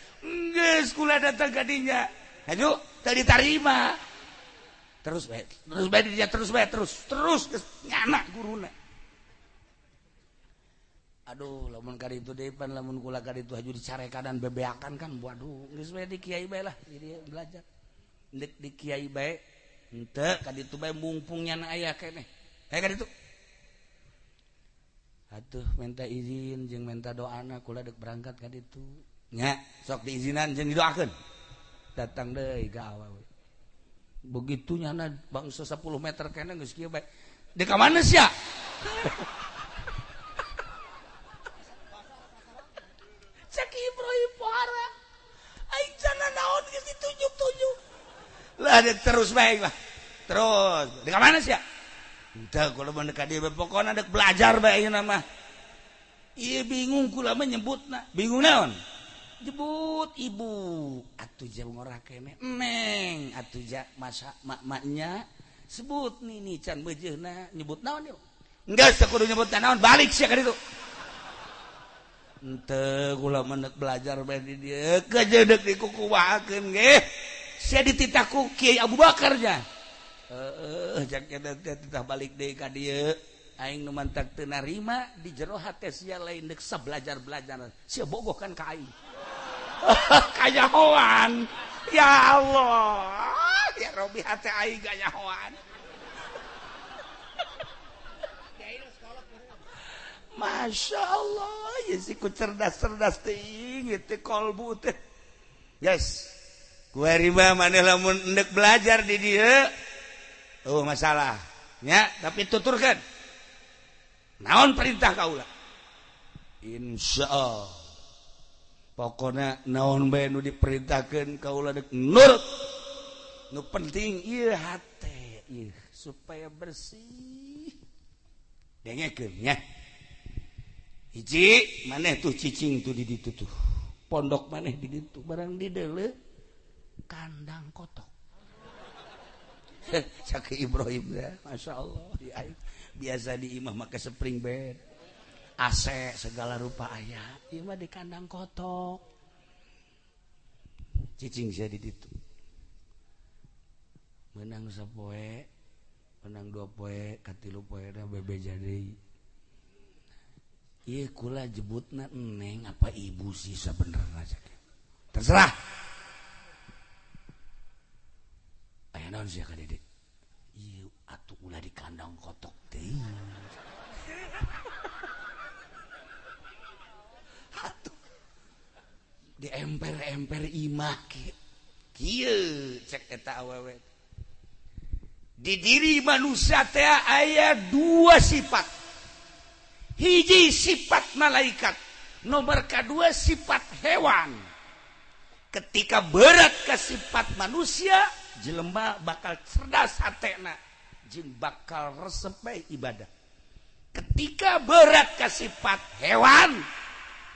Geus kula datang ka dinya. Hayu teu ditarima. Terus bae dia terus bae terus terus nyana guruna. Aduh lamun ka ditu deui pan lamun kula ka ditu haju dicarekanan bebeakan kan waduh geus bae di kiai bae lah jadi belajar. Ndek di kiai bae henteu ka ditu bae mungpung nyana aya keneh. Hayu ka ditu. Atuh minta izin jeung minta doana kula deuk berangkat ka ditu. Nya sok diizinan jeung didoakeun. Datang deui ka awewe. Begitu nyana bangsa 10 meter kene geus kieu bae. Di ka mana sia? Cek Ibrahim pohara. Aing cana naon geus ditunjuk-tunjuk. Lah terus bae lah. Terus di ka mana sia? Henteu kula mah ka dieu pokona deuk belajar bae ayeuna mah. Ieu bingung kula mah nyebutna. Bingung naon? Jebut ibu atuh jauh ngorah kene neng atuh ja masa mak-maknya sebut nini can beujeuna nyebut naon ieu geus teu kudu nyebut naon balik sia ka ditu henteu kula mah deuk belajar bae di dieu kejeudek dikukumahakeun ge sia dititah ku Kiai Abu Bakar nya heueuh jak eta teh titah balik deui ka dieu aing nu mantak teu narima di jero hate sia lain deuk sabelajar-belajar sia bogoh kan ka aing. Kanyahoan ya Allah ya Robi hate aing kanyahoan. Masya Allah ya si ku cerdas-cerdas teuing teh kolbu teh. Yes kuari mah maneh lamun endek belajar di dieu oh masalah nya tapi tuturkeun naon perintah kaula insyaallah. Pokoknya naon bae nu diperintahkeun kaula deuk nurut. Nu penting ieu hate ieu supaya bersih. Dengekeun nya. Hiji maneh tuh cicing tuh di ditu tuh. Pondok maneh di ditu barang di deuleu kandang kotok. Cak Ibrahim ya, Masya Allah di aing biasa di imah make spring bed. AC segala rupa aya, ieu mah di kandang kotok. Cicing sia di ditu. Menang sapoe, menang dua poe, katilu poe da bebeja deui. Ieu kula jebutna neng apa ibu sih sabenerna cek. Terserah. Aya naon sia ka Dede? Ieu atuh ulah di kandang kotok teuing. Di emper-emper imah kieu cek eta awewe. Di diri manusia teh aya dua sifat. Hiji sifat malaikat, nomor kedua sifat hewan. Ketika berat ke sifat manusia, jelema bakal cerdas hatena jeung bakal resep bae ibadah. Ketika berat ke sifat hewan,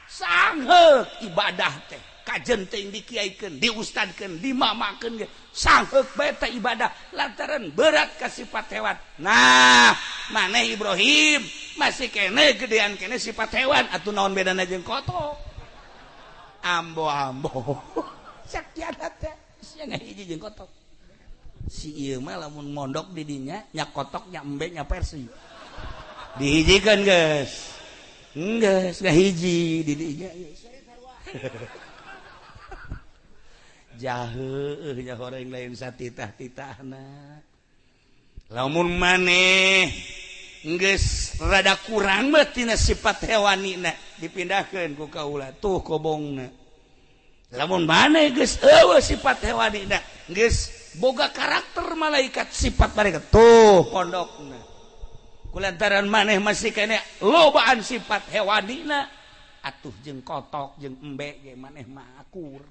sangheuk ibadah teh kajen teh dikiaikeun, diustadkeun, dimamakeun ge sangheuk bae teh ibadah lantaran berat ka sifat hewan. Nah, maneh Ibrahim masih kene gedean kene sifat hewan atuh naon bedana jeung kotok. Ambo-ambo. Sakiana teh sia ngahiji jeung kotok. Si ieu mah lamun mondok di dinya nya kotok nya embe nya persi. Dihijikeun geus. Geus ngahiji di dinya. Jahe nya horeng lain satitah-titahna. Lamun maneh geus rada kurang mah tina sifat hewanina dipindahkeun ku kaula tuh kobongna. Lamun maneh geus eueuh sifat hewanina geus boga karakter malaikat sifat malaikat tuh pondokna. Kulantaran maneh masih kene lobaan sifat hewanina atuh jeung kotok jeung embe ge maneh mah akur.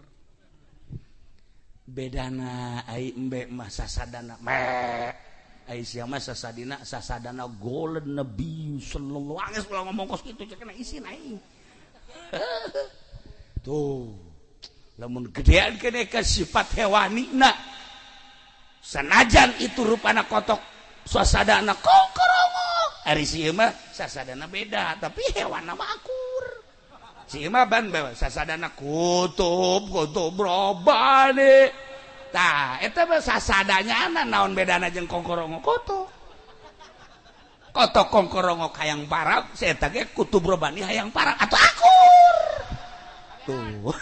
Bedana ai embe mah sasadana me Aisyah mah sasadina sasadana golden Nabi sallallahu alaihi wasallam ngomong kos kitu cek kena isin aing. Tuh lamun gedean kene ka sifat hewanina sanajan itu rupana kotok suasadana kongkorongok ari si ieu mah sasadana beda tapi hewanna mah akur. Si ieu mah ban sasadana kutub kutub robani. Tah eta mah sasadanya naon bedana jeung kongkorongok kotok. Kotok kongkorongok hayang parab si eta ge kutub robani hayang parab atuh akur. Tuh.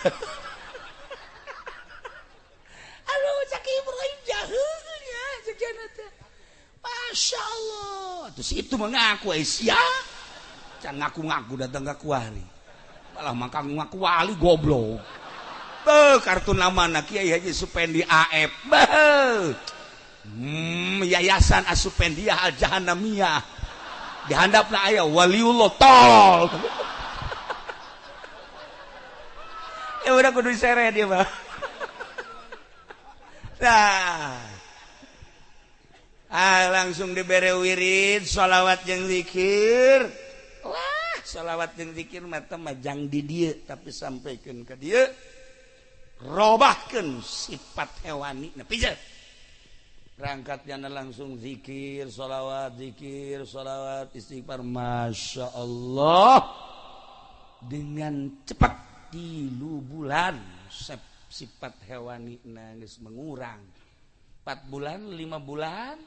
Aduh cak Ibrahim jahil ya sekian teh. Masya Allah. Terus itu mengaku Aisyah. Can ngaku-ngaku datang ke kuari. Malah mangka ngaku wali goblok. Beuh kartu namana Kiai Haji Supendi AF. Beuh. Yayasan Asupendiah Al Jahannamiyah. Dihandapna aya waliullah tol. Ya udah kudu diseret dia mah. Nah. Ah, langsung dibere wirid sholawat jeung zikir. Wah, sholawat jeung zikir mah teh mah jang di dieu tapi sampaikeun ka dieu. Robahkeun sifat hewani. Nah, pijet. Berangkatnya langsung zikir, sholawat, istighfar. Masya Allah. Dengan cepat 3 bulan sifat hewani geus mengurang. 4 bulan, 5 bulan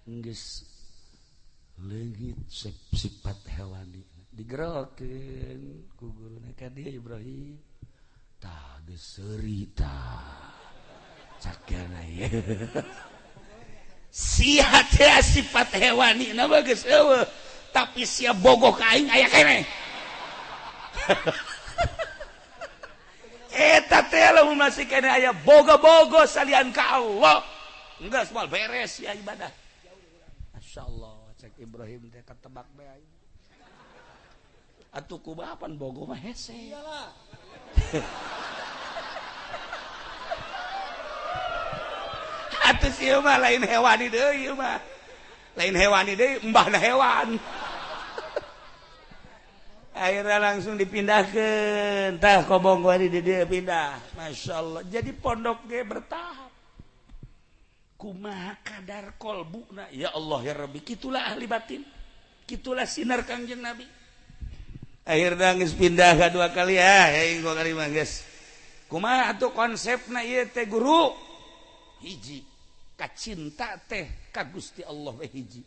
geus leungit sifat hewani. Digerokeun ku guruna ka dieu Ibrahim. Tah geus seuri tah. Cakana ye. Sia teh sifat hewani na mah geus eueuh, tapi sia bogoh ka aing aya keneh. Eta teh lamun masih keneh aya bogo-bogo salian ka Allah. Geus moal beres ya ibadah. Masyaallah cek Ibrahim teh ketebak bae aing. Atuh kumaha pan bogo mah hese. Iyalah. Atuh ieu mah lain hewani deui ieu mah. Lain hewani deui embahna hewan. Akhirnya langsung dipindahkeun. Tah kobong wari di dieu pindah. Masyaallah. Jadi pondok ge bertahap. Kumaha kadar kolbuna ya Allah ya Rabbi. Kitulah ahli batin. Kitulah sinar Kangjeng Nabi. Akhirnya geus pindah ka 2 kali ya, aing 2 kali mah geus. Kumaha atuh konsepna ieu teh guru? Hiji, kacinta teh ka Gusti Allah we hiji.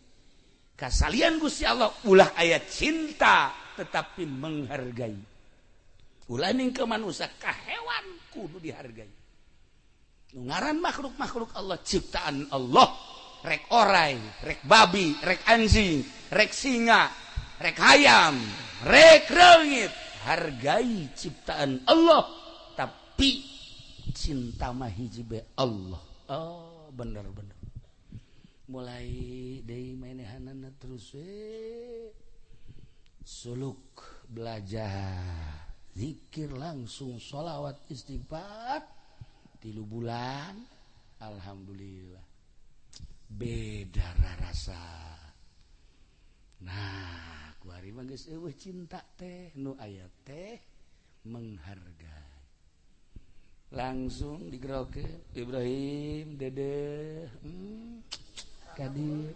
Kasalian Gusti Allah ulah aya cinta tetapi menghargai. Ulah ning ke manusia ka hewan kudu dihargai. Nu ngaran makhluk-makhluk Allah ciptaan Allah, rek orai, rek babi, rek anjing, rek singa, rek hayam, rek reungit, hargai ciptaan Allah tapi cinta mah hiji be Allah. Oh, bener-bener. Mulai deui manehanana terus suluk belajar zikir langsung sholawat istighfar 3 bulan alhamdulillah beda rasa. Nah kuari mah geus eueuh cinta teh nu aya teh menghargai. Langsung digerokeun Ibrahim dede kadi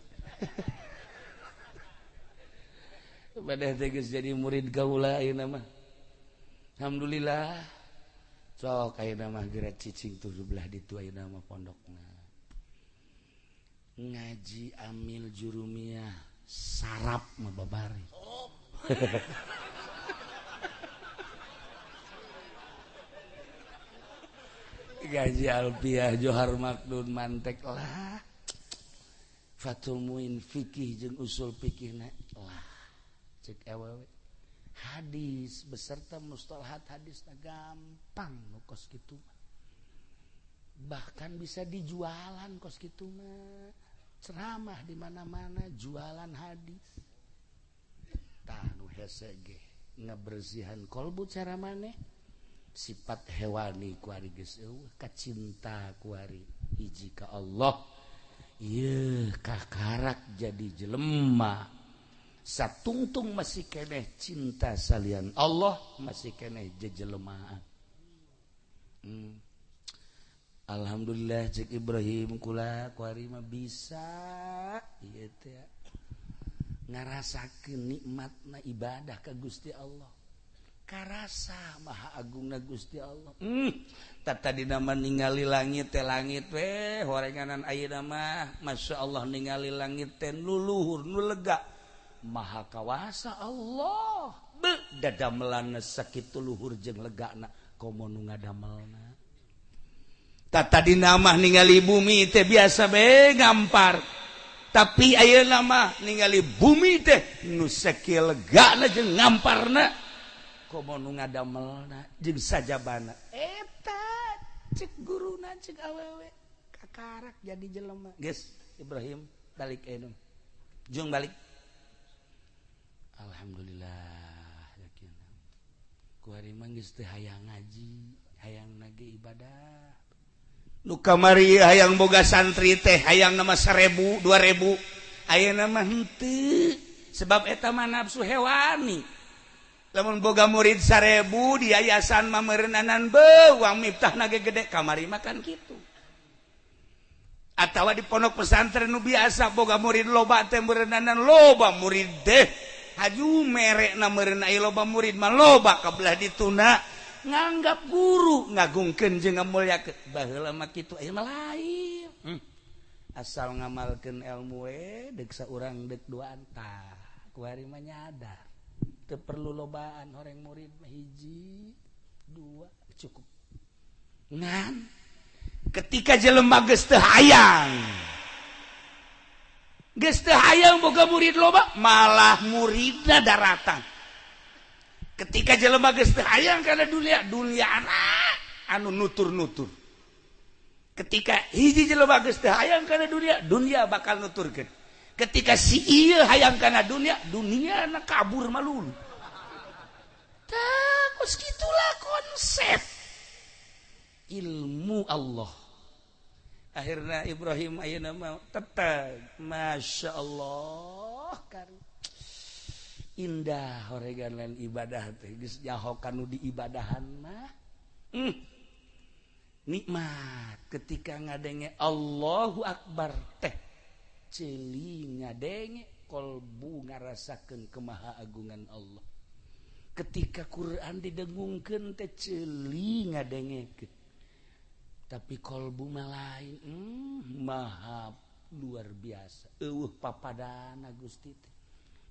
pada teh geus jadi murid kaula ayeuna mah. Alhamdulillah. Sok ayeuna mah geura cicing tuh belah ditu ayeuna mah pondokna. Ngaji amil jurumiyah sarap mah babari. Gaji alfiah Johar Makdun mantek lah. Fathul Muin fikih jeung usul fikihna lah. Cek awewe hadis beserta mustalahat hadisna gampang nu kos kitu mah. Bahkan bisa dijualan kos kitu mah. Ceramah di mana-mana jualan hadis. Tah nu hese ge ngabersihan kolbu cara maneh. Sifat hewani kuari geus eueuh, kacinta kuari hiji ka Allah. Ieu kakarak jadi jelema satungtung masih keneh cinta salian Allah masih keneh jejelemaan. Alhamdulillah cek Ibrahim kula kuari mah bisa ieu teh ngarasakeun nikmatna ibadah ka Gusti Allah. Karasa maha agungna Gusti Allah. Tadi nama ningali langit teh langit we horenganan ayeuna mah Masya Allah ningali langit teh nu luhur nu lega. Maha kawasa Allah. Be dadamelanna sakitu luhur jeung legana komo nu ngadamelna. Tadi nama ningali bumi teh biasa be ngampar. Tapi ayeuna mah ningali bumi teh nu sakieu legana jeung ngamparna komo nu ngadamelna jeung sajabana. Eta cek guruna cek awewe kakarak jadi jelema. Geus Ibrahim balik ayeuna. Jung balik. Alhamdulillah yakin. Ku ari mah geus teu hayang ngaji, hayang nage ibadah. Nu kamari hayang boga santri teh hayang nama 1000, 2000. Ayeuna mah henteu sebab eta mah nafsu hewani. Lamun boga murid 1000 di yayasan mah meureunnanan beuang miftahna ge gede kamari mah kan kitu. Atawa di pondok pesantren nu biasa boga murid loba teh meureunnanan loba murid teh haju merekna meureun aya loba murid mah loba kabelah dituna nganggap guru ngagungkeun jeung ngamulyakeun baheula mah kitu aya mah lain. Asal ngamalkeun ilmu we deuk saurang deuk duaan tah ku ari mah nyadar teu perlu lobaan horeng murid mah hiji dua cukup. Ngan ketika jelema geus teu hayang geus teu hayang boga murid loba malah muridna daratang. Ketika jelema geus teu hayang kana dunia dunia anu nutur-nutur. Ketika hiji jelema geus teu hayang kana dunia dunia bakal nuturkeun. Ketika si ieu hayang kana dunia dunia na kabur malulu. Tah kos kitulah konsep ilmu Allah. Akhirna Ibrahim ayeuna mah tetep Masya Allah kan indah horegan lain ibadah teh geus nyaho kanu diibadahan mah. Nikmat ketika ngadenge Allahu Akbar teh ceuli ngadenge kolbu ngarasakeun kemahaagungan Allah. Ketika Quran didengungkeun teh ceuli ngadengekeun. Tapi kolbu mah lain, maha luar biasa. Eueuh papadana Gusti teh.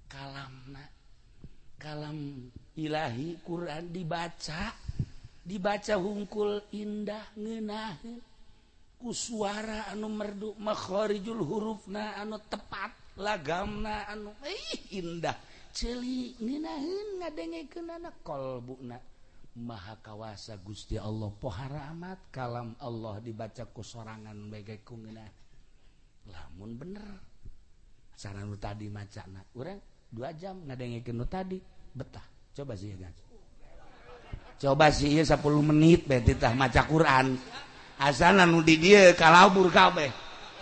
Kalamna kalam ilahi Quran dibaca, dibaca hungkul indah ngeunaheun ku suara anu merdu makharijul hurufna anu tepat lagamna anu indah ceuli ngeunaheun ngadengekeunana kolbuna maha kawasa Gusti Allah pohara amat kalam Allah dibaca ku sorangan bae ku ngeunah. Lamun bener cara nu tadi macana urang 2 jam ngadengekeun nu tadi betah. Coba sih ya guys. Coba sih ieu 10 menit bae titah maca Quran. Asana nu di dieu kalabur kabeh.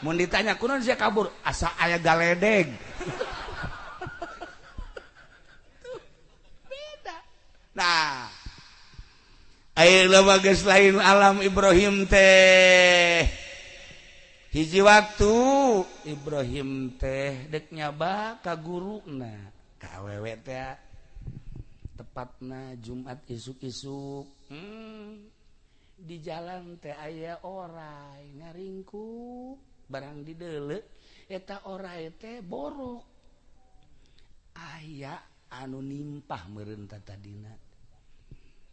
Mun ditanya kunaon sia kabur asa aya galedeg. Tuh beda. Nah, ayeuna mah geus lain alam Ibrahim teh. Hiji waktu Ibrahim teh dek nyaba ka guruna ka awewe teh tepatna Jumat isuk-isuk. Di jalan teh aya orai ngaringkuk barang dideuleu eta orai teh borok aya anu nimpah meureun tadina.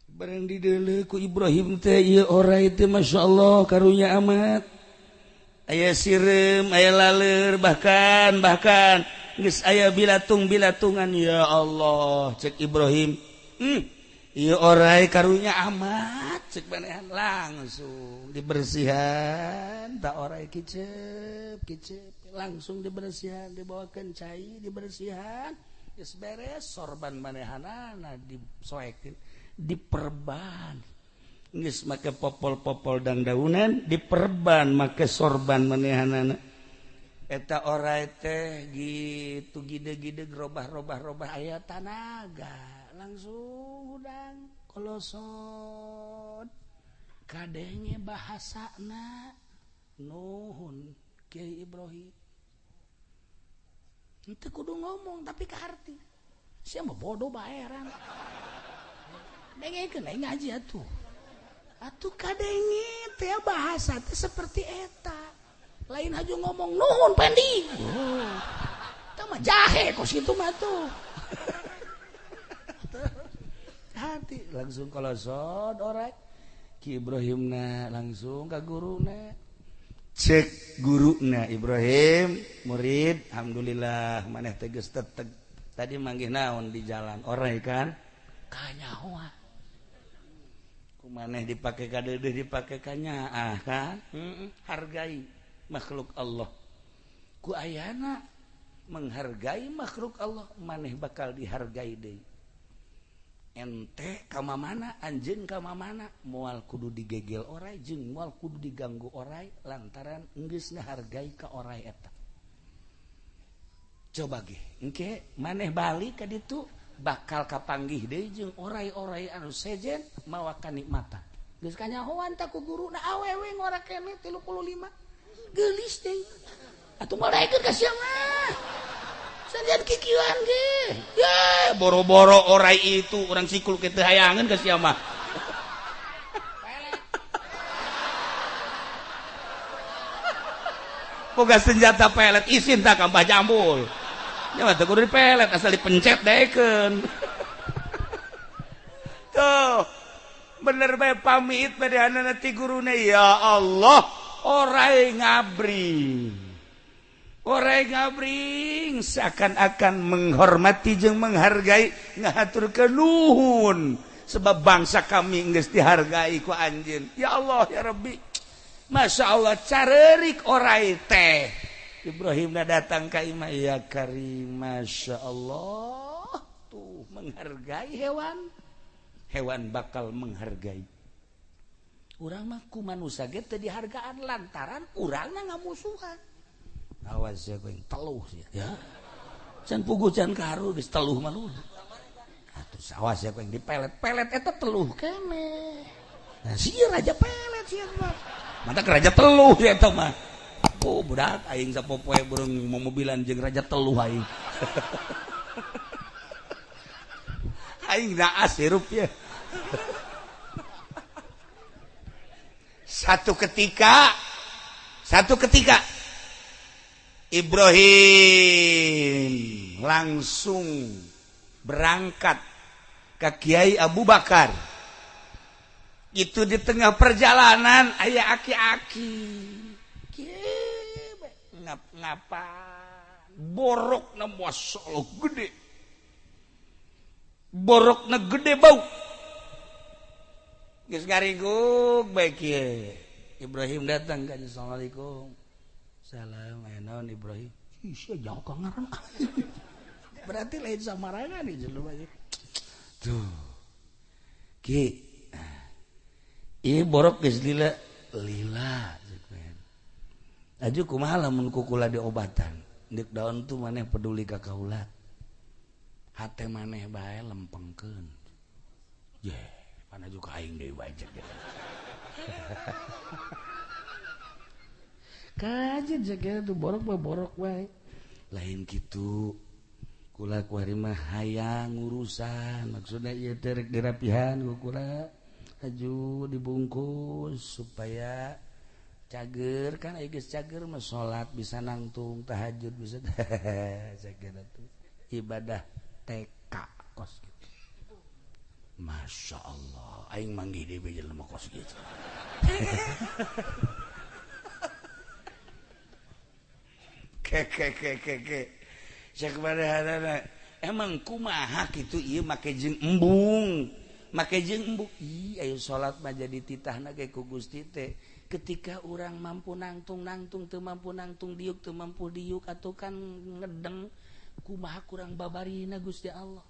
Barang dideuleu ku Ibrahim teh ieu orai teh masyaallah karunya amat aya sireum aya laleur bahkan geus aya bilatung-bilatungan. Ya Allah cek Ibrahim, ieu orai karunya amat cek manehan langsung dibersihan tak orai kicep kicep langsung dibersihan dibawakeun cai dibersihan geus beres sorban manehanana disoekeun diperban geus make popol-popol dangdaunan diperban make sorban manehanana. Eta orai teh gitu gide-gide robah-robah-robah aya tanaga langsung hudang kolosot kadenge bahasana nuhun Kiai Ibrahim. Henteu kudu ngomong tapi kaharti. Sia mah bodoh baeran. Dengekeun aing ngaji atuh. Atuh kadenge teh bahasa teh seperti eta. Lain haju ngomong nuhun pendi. Oh. Eta mah jahe kos kitu mah tuh. Hati langsung kolosot orai. Ki Ibrahimna langsung ka guruna. Cek guruna Ibrahim, murid, alhamdulillah maneh teh geus teteg. Tadi manggih naon di jalan orai kan? Kanyahoan. Ku maneh dipake ka deudeuh dipake ka nyaah kan? Heeh, hargai makhluk Allah. Ku ayana menghargai makhluk Allah, maneh bakal dihargai deui. Ente ka mana anjeun ka mana moal kudu digegel orai jeung moal kudu diganggu orai lantaran geus ngahargai ka orai eta. Coba ge engke maneh balik ka ditu bakal kapanggih deui jeung orai-orai anu sejen mawa kanikmatan. Geus kanyahoan ta ku guruna awewe ngora keneh 35. Geulis deui. Atuh moal daekeun ka sia mah. Sanjan kikieuan ge. Ye, boro-boro orai itu urang sikul ke teu hayangeun ka sia mah. Boga senjata pelet isin tak ka Mbah Jambul. Nya mah teu kudu dipelet asal dipencet daekeun. Tuh. Bener bae pamit badeanana ti guruna ya Allah, orai ngabring. Orai ngabring seakan-akan menghormati jeung menghargai ngahaturkeun nuhun sebab bangsa kami geus dihargai ku anjeun. Ya Allah ya Rabbi. Masya Allah carerik orai teh. Ibrahimna datang ka imah ya Karim, Masya Allah tuh menghargai hewan. Hewan bakal menghargai. Urang mah ku manusia ge teu dihargaan lantaran urangna ngamusuhan. Awas ya gue teluh sih ya. Can puguh can karu geus teluh mah lu. Atuh awas ya gue dipelet-pelet eta teluh keneh. Nah sia raja pelet sia mah. Mata ke raja teluh ya eta mah. Oh budak aing sapopoe burung momobilan jeung raja teluh aing. Aing naas hirup ya. Satu ketika Ibrahim langsung berangkat ke Kiai Abu Bakar. Itu di tengah perjalanan aya aki-aki. Ngap-ngapa borokna masyaallah gede. Borokna gede bau. Geus ngaringguk bae kieu. Ibrahim datang ka Assalamualaikum. Salam aya naon Ibrahim? Ih sia jauh ka ngaran. Berarti lain samarangan ieu jelema. Tuh. Ki. Ieu borok geus lila lila ceuk. Aju kumaha lamun ku kula diobatan? Deuk daun tuh maneh peduli ka kaula. Hate maneh bae lempengkeun. Ye, pan aju ka aing deui bae cek. Kajen cek tuh borok bae borok bae. Lain kitu. Kula kuari mah hayang urusan, maksudna ieu teh rek dirapihan ku kula. Haju dibungkus supaya cager kan aya geus cager mah salat bisa nangtung, tahajud bisa cager atuh. Ibadah TK kos gitu. Masya Allah, aing manggih deui jelema kos gitu. Ke ke ke ke ke. Cek badahana emang kumaha kitu ieu make jeung embung. Make jeung embung. Ih, ayo salat mah jadi titahna ge ku Gusti teh. Ketika urang mampu nangtung-nangtung teu mampu nangtung diuk teu mampu diuk atuh kan ngedeng kumaha kurang babarina Gusti Allah.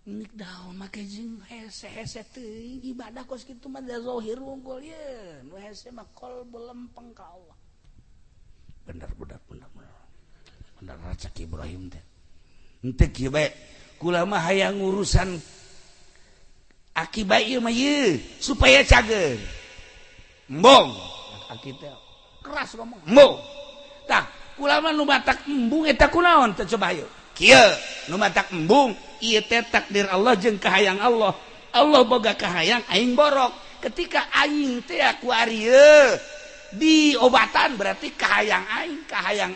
Nik daun make jeung hese-hese teuing ibadah kos kitu mah da zahir wungkul ye. Nu hese mah qalbu lempeng ka Allah. Bener bener bener bener. Bener cek Ibrahim teh. Henteu kieu bae. Kula mah hayang urusan aki bae ieu mah ieu supaya cager. Embung. Aki teh keras ngomong. Embung. Tah, kula mah nu matak embung eta kunaon teh coba hayu. Kieu nu matak embung ieu teh takdir Allah jeung kahayang Allah. Allah boga kahayang aing borok. Ketika aing teh ku ari diobatan berarti kahayang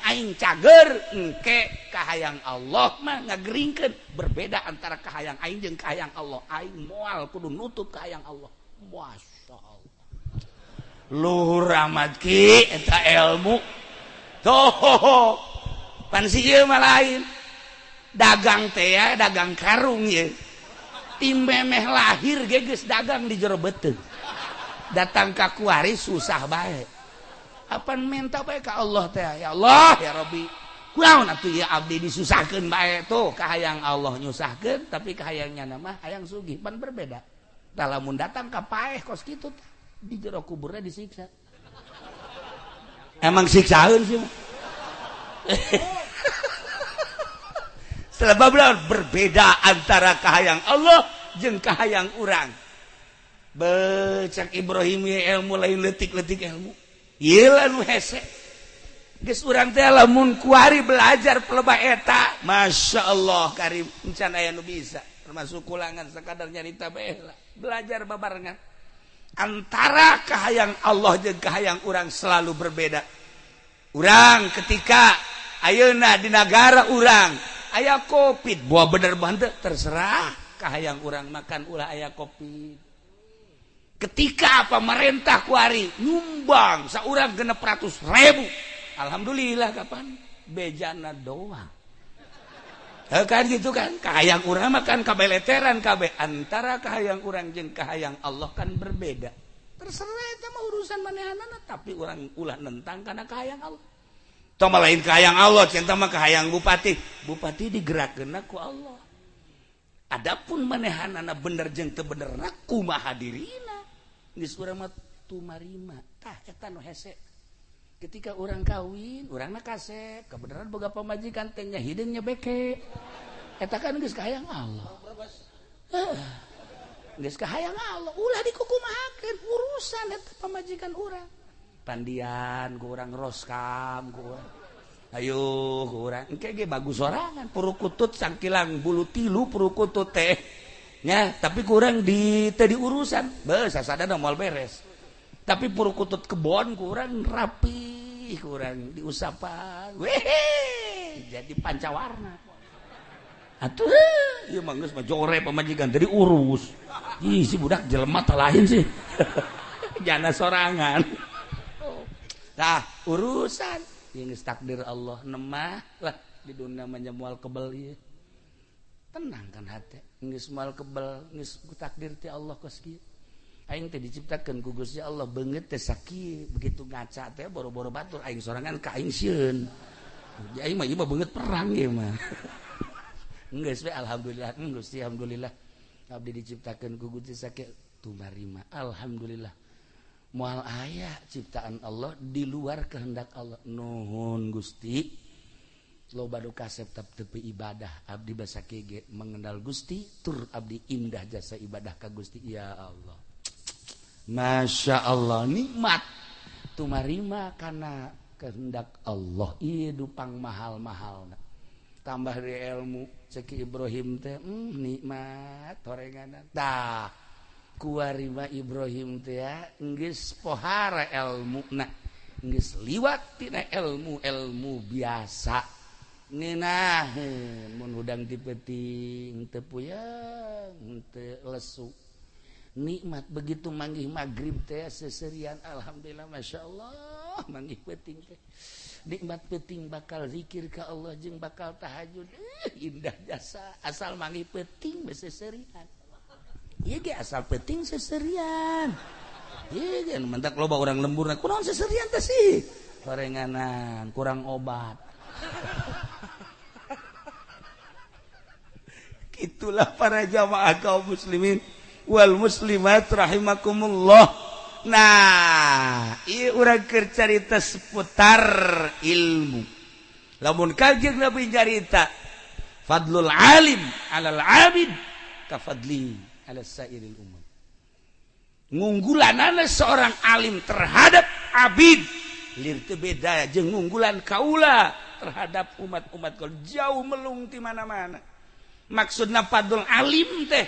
aing cager engke kahayang Allah mah ngageringkeun. Berbeda antara kahayang aing jeung kahayang Allah. Aing moal kudu nutup kahayang Allah. Masya Allah, luhur amat ki eta ilmu tuh. Pan si ieu mah lain dagang teh ya, dagang karung ye tim memeh lahir ge geus dagang di jero beuteung. Datang ka kuari susah bae. Apan minta bae ka Allah teh, ya Allah ya Rabbi, kunaon atuh ieu abdi disusahkeun bae. Tuh kahayang Allah nyusahkeun tapi kahayangnya mah hayang sugih, pan berbeda. Tah lamun datang ka paeh kos kitu teh di jero kuburna disiksa. Emang siksaeun sih mah. Sebab berbeda antara kahayang Allah jeung kahayang urang. Becak Ibrahim ilmu lain letik-letik ilmu. Ieu nu hese. Geus urang teh lamun kuari belajar pelebah eta, Masya Allah karim encan aya nu bisa. Termasuk kulangan sakadar nyarita bae lah. Belajar babarengan. Antara kahayang Allah jeung kahayang urang selalu berbeda. Urang ketika ayeuna di nagara urang aya Covid, buah bener bante terserah kahayang urang makan ulah aya Covid. Ketika pemerintah kuari nyumbang saurang 600.000, alhamdulillah kapan bejana doang. Kan gitu kan, kahayang urang makan kabeleteran kabeh. Antara kahayang urang jeung kahayang Allah kan berbeda. Terserah eta mah urusan manehanana, tapi urang ulah nentang kana kahayang Allah. Tong mah lain kahayang Allah, cinta mah kahayang bupati. Bupati digerakkeunna ku Allah. Adapun manehanana bener jeung teu benerna kumaha dirina. Geus urang mah tumarima. Tah eta nu hese. Ketika urang kawin, urangna kasep, kebenaran boga pamajikan teh nya hideung nya beke. Eta kan geus kahayang Allah. Geus kahayang Allah, ulah dikukumahakeun urusan eta pamajikan urang. Pandian ku urang roskam ku urang. Ayo ku urang engke ge bagus sorangan purukutut sangkilang bulu tilu purukutut teh. Nya, tapi kurang di teu diurusan. Beuh sasadana moal beres. Tapi purukutut kebon kurang rapi, kurang diusapan. Wehe, jadi pancawarna. Atuh, ieu mah geus mah jore pamajikan teu diurus. Ih, si budak jelema teh lain sih. Jana sorangan. Tah, urusan ieu geus takdir Allah nemah lah di dunia mah moal kebel ieu. Tenang kan hate, geus moal kebel, geus takdir ti Allah kos kieu. Aing teh diciptakeun ku Gusti Allah beungeut teh sakieu, begitu ngaca teh boro-boro batur aing sorangan ka aing sieun. Aing mah ieu mah beungeut perang ieu mah. Geus we alhamdulillah, Gusti alhamdulillah. Abdi diciptakeun ku Gusti sakieu tumarima. Alhamdulillah. Moal aya ciptaan Allah di luar kehendak Allah. Nuhun Gusti. Loba nu kasep tepi ibadah abdi basa ge mengenal Gusti tur abdi indah jasa ibadah ka Gusti ya Allah. Masya Allah nikmat tumarima karena kehendak Allah ieu dupang mahal-mahal tambah dari ilmu cek Ibrahim teh nikmat horenganan tah kuarima Ibrahim teh geus pohara elmuna geus liwat tina ilmu-ilmu biasa ngeunaheun mun hudang ti peuting teu puyeng teu lesu nikmat begitu manggih magrib teh seserian alhamdulillah masya Allah manggih peuting teh nikmat peuting bakal zikir ka Allah jeung bakal tahajud indah jasa asal manggih peuting seserian ieu ge asal peuting seserian ieu ge nu mentak loba urang lemburna kunaon seserian teh sih horenganan kurang obat. Itulah para jamaah kaum muslimin wal muslimat rahimakumullah. Nah, ieu urang keur carita seputar ilmu. Lamun Kanjeng Nabi nyarita fadlul alim alal abid ka fadli ala sairil umam. Ngunggulanana seorang alim terhadap abid lir teu beda jeung ngunggulan kaula terhadap umat-umat kol jauh melung ti mana-mana. Maksudna fadlul alim teh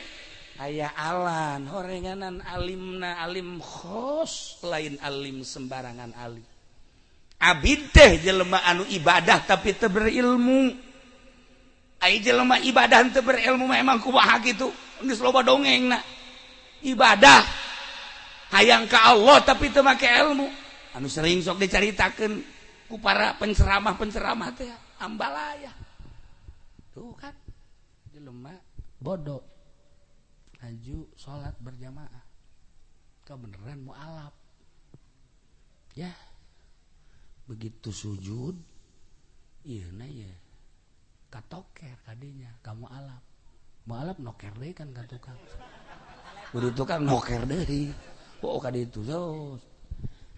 aya alan horenganan alimna alim khos lain alim sembarangan alim. Abid teh jelema anu ibadah tapi teu berilmu. Ai jelema ibadah teu berilmu memang kumaha kitu geus loba dongengna. Ibadah hayang ka Allah tapi teu make ilmu. Anu sering sok dicaritakeun ku para penceramah-penceramah teh ambalaya. Tuh kan jelema bodoh aju salat berjamaah kebeneran mualaf ya begitu sujud ieu na ye katoker kadinya ka mualaf mualaf noker deui kan ka tukang kudu tukang noker deui oh ka ditu terus